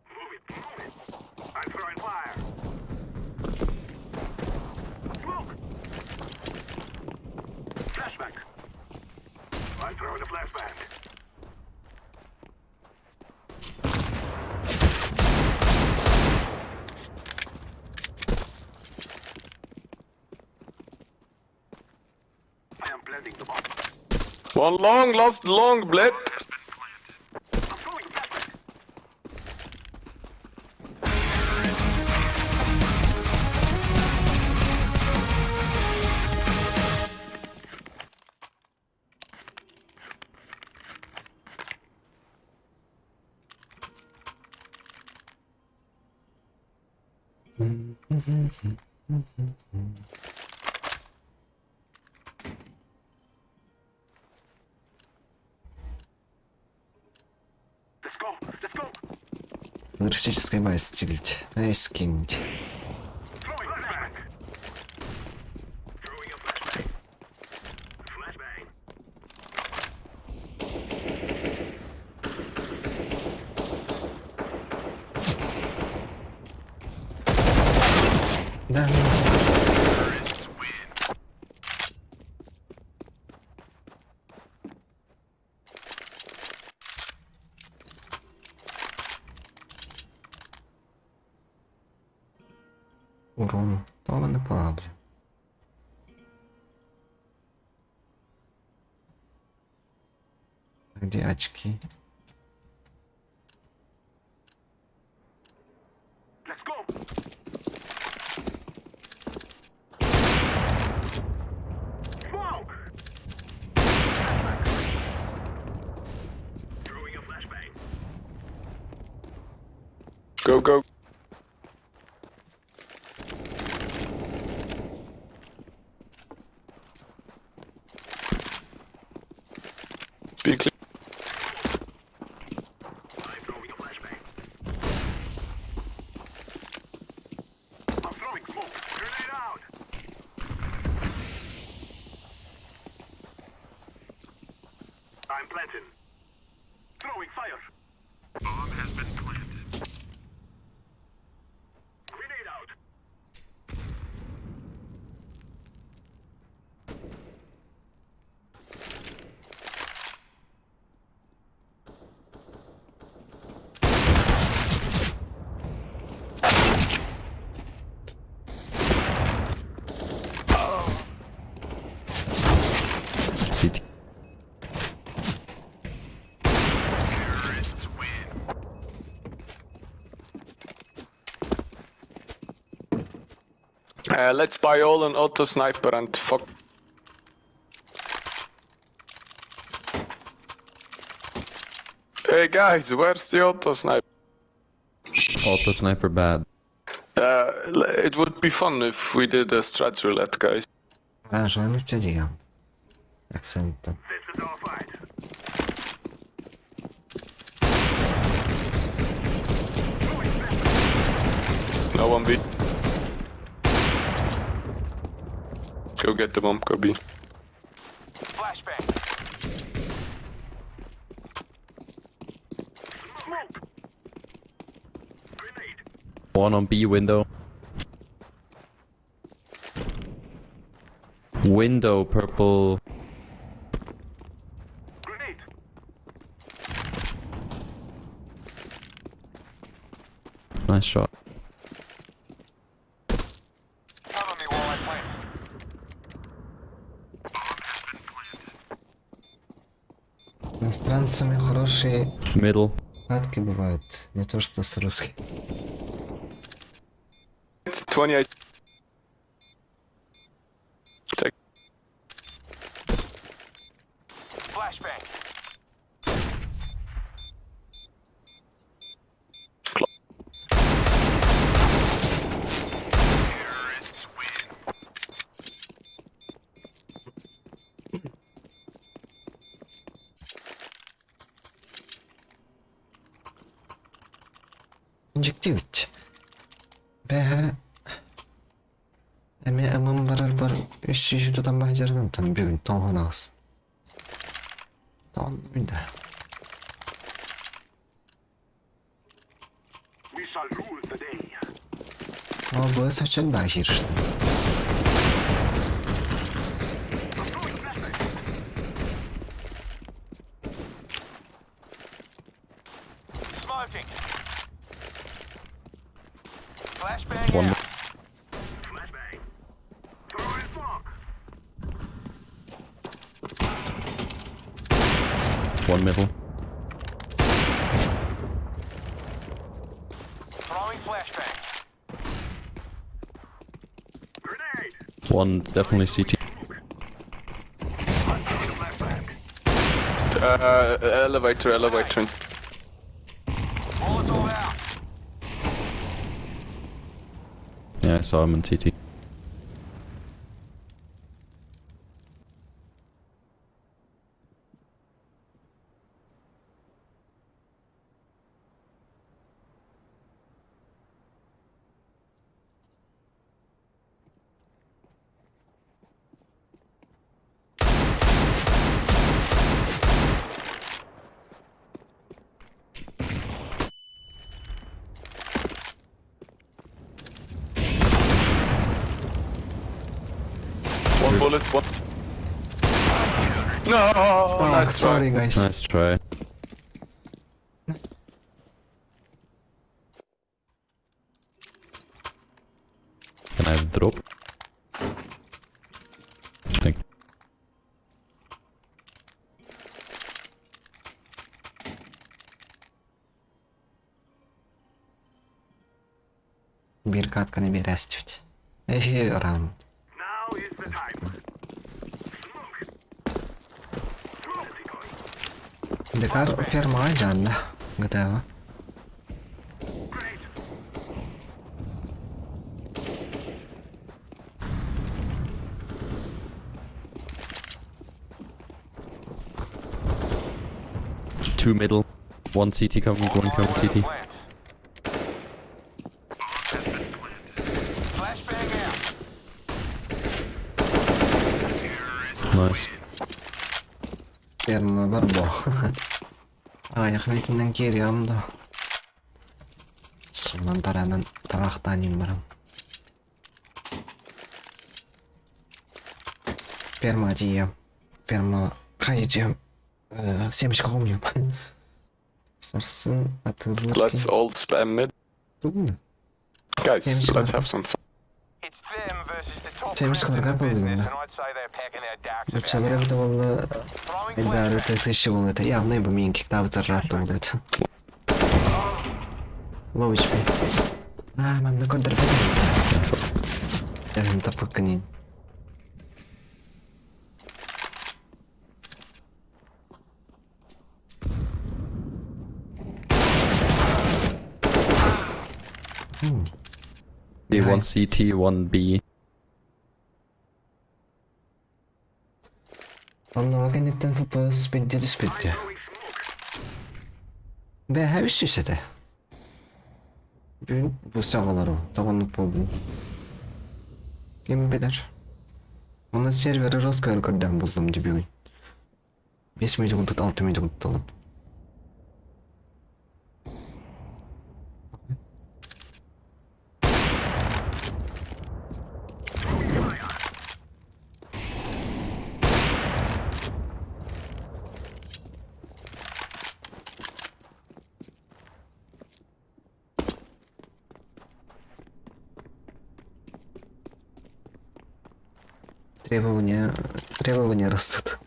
Move it, move it. I'm throwing fire. Smoke. Flashbang. I'm throwing a flashbang. I am planting the bomb. One long, last long, bled. I'm throwing a flashbang. Let's go. Let's go. Туристический бай стилить. Эй, скинуть. Throwing flashbang. Throwing a flashbang. Flashbang. Да, да. Урон. Това не пала, блин. Где очки? Let's go. Smoke. Flashbang. Throwing a flashbang. Go, go. Be clear. I'm throwing a flashbang. I'm throwing smoke. Grenade out. I'm planting. Throwing fire. Bomb has been planted. Grenade out. CT. Let's buy all an auto sniper and fuck. Hey guys, where's the auto sniper? Auto sniper bad. It would be fun if we did a strat roulette, guys. Оранжевый, ну что делаем? Акцент. This is our fight. No one beat. Go get the bomb, go B. Flashbang. Smoke. Grenade. One on B window. Window purple. Grenade. Nice shot. Cover me while I plant. Иностранцами хорошие Middle. катки бывают, не то что с русскими. 28. Take. Flashbang. Инжективить. Бэһэ эмиэ ымым барар бар үс сүүс тутан баһдьарынан там бүгүн тоҥхон аҕыс. Тоҕон да. We shall rule the day. О, бу сочын баһирышты. I'm throwing a flashbang. Smoking. Flashbang One. out. Flashbang. Throwing smoke. One middle. Throwing flashbang. Grenade. One definitely CT. I'm throwing a flashbang. Elevator, elevator. and- Molotov out. Yeah, I saw him in CT. One bullet, one. No! Oh, nice try. sorry guys. Nice try. Can I have a drop? Thank Биир катканы биэрээстибит. Эһи раунд. Now is the time. Smoke. Smoke decoy. Декар фермаҕа дьаанна. ГТА. Grenade. Two middle. One CT coming, one coming CT. Flashbang out. Nice. Ферма бар бо. Аҕыйах мүнүүтүнэн киириэҕим да. Суллан тараанан табаахтаан иһин баран. Ферма тиийиэм. Ферма хайдьыам. Семечка хомуйуом. Сарсын атыылыыр Let's all spam mid. Тугун. Guys, James, let's have some fun. It's them versus the top James crowds in the Conner business, буолла. and I'd say they're packing their darks about Нуччалар now. эбитэ буолла Throwing элбээри flashbang. тысяча буолла этэ. Явно бу миин киктаабытар ыраатта буолла этэ. Low HP. Аа, манна көрдөрбөтүм. Дьэһин таппыккын иин. B, one Nice. CT, one B. Оннуга кэнниттэн FPS спидде түспүттэ. Throwing smoke. Бэһэ үс сүүс этэ. Бүгүн бу саҕалару тоҕоннук буолбун. Ким билэр. Онон сервери жестко көрдөөн буллум дии бүгүн. 5 мүнөт курдук 6 мүнөт курдук олордум. Требования растут.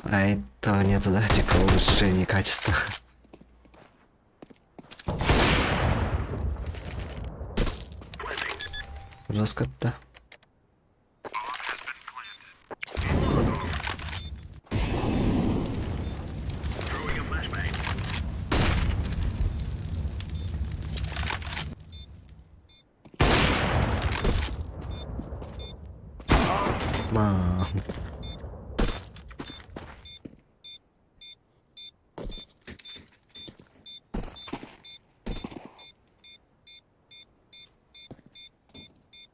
А этого нету, да, типа улучшения качества. Жестко-то. Throwing a flashbang. Мам.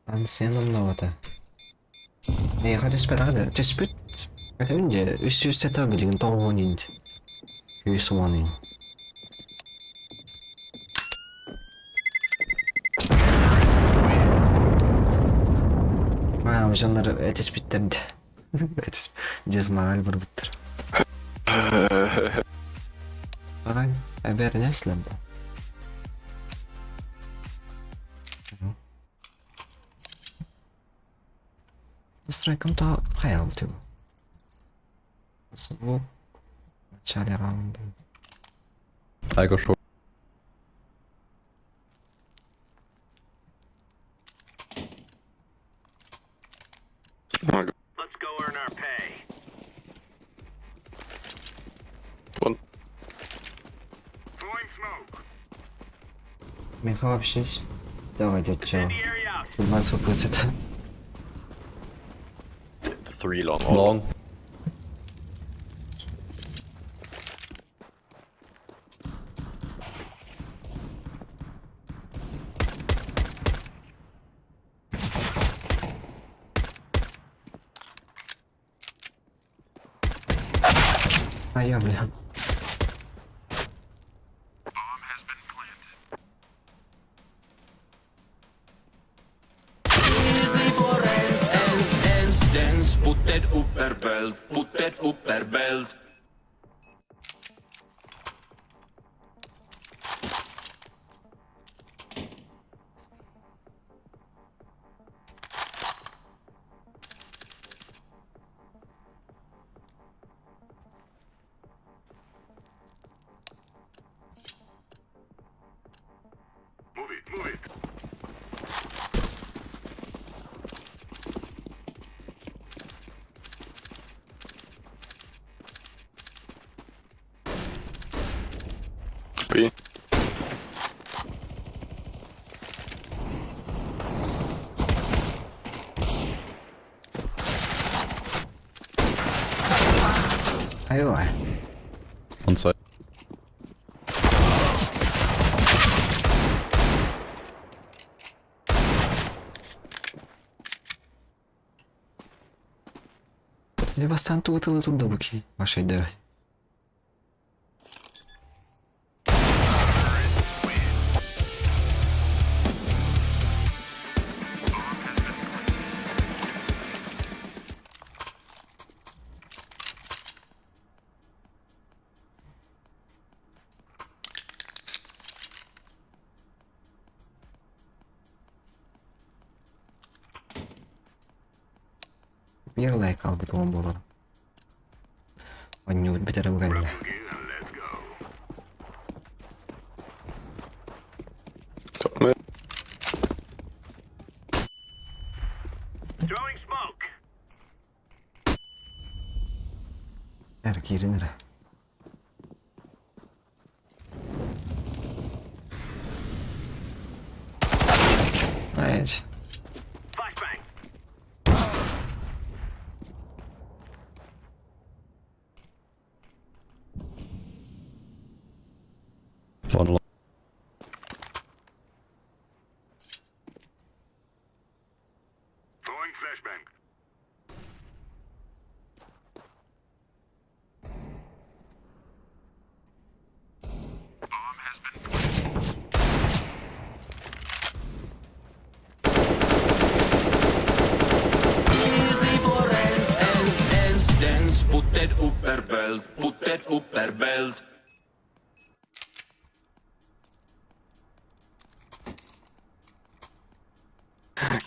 Ансен онновата. Миэхэ түспэтэҕэ да түспүт. Этэбин дьэ, 307 билигин 90 инт. 110 ин. Маа, дьоннор этиспиттэр дьэ. Дезмораль барбыттар. Ага, обернес да. Настройкам то хайалбыт Звук в начале раунда. I go short. Okay. Let's go earn our pay. One. Throwing smoke. Миха вообще давай, дядь, чё. Incendiary out. 120 FPS это. Three long. All Long. А я, бля. Move it, move it. B. Айва. On site. Либо стан тугутылы турда буки. Вашей давай. Биир лайк албыт уон буолар. Онньуут бүтэрим кэллэ. Let's go. Top mid. Throwing smoke. Эр киирин эрэ. Айч. Flashbang. One long.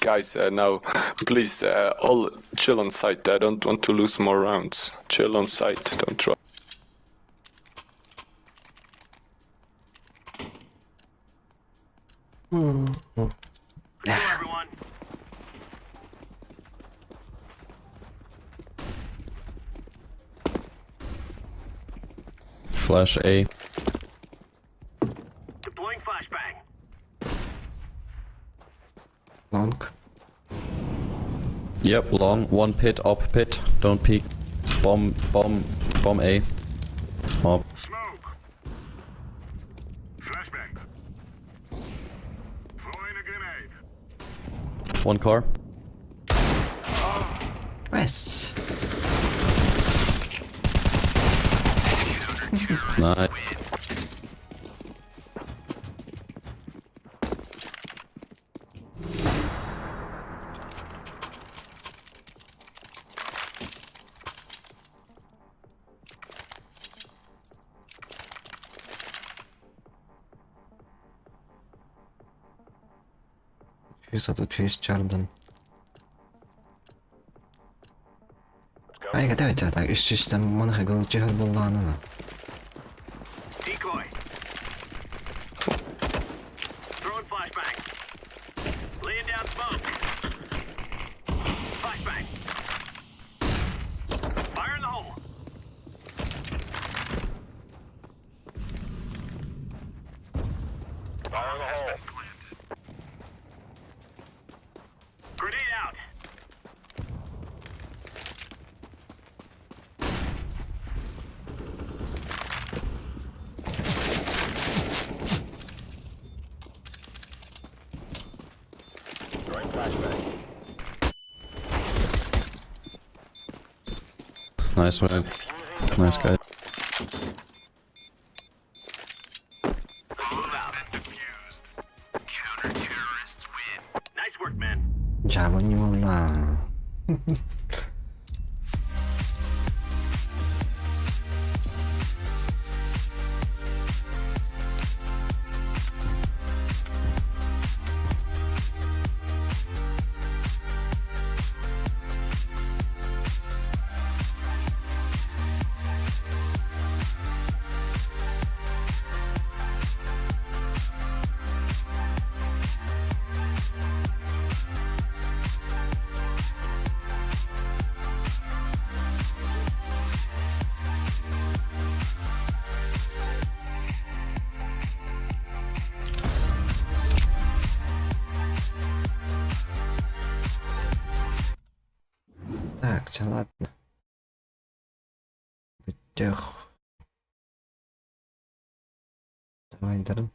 Guys, now, please, all chill on site. I don't want to lose more rounds. Chill on site, don't try. Everyone. Flash A. Deploying flashbang. Long. Yep, long. One pit, up pit. Don't peek. Bomb, bomb, bomb A. Up. Smoke. Flashbang. Throwing a grenade. One car. Nice. Nice. Үс чардан. Айга давайте так, үс сүүстэн маныха гылчыһар буоллаҕына. Decoy. Throwing flashbang. Laying down smoke. Flashbang. Fire in the hole. Fire in the hole. Grenade out. Nice one. Nice guy. Move out. Counter-terrorists win. Nice work, man. Дьаабы ньуулаа. Так, чэ ладно. Бүттэх. Давай дарын.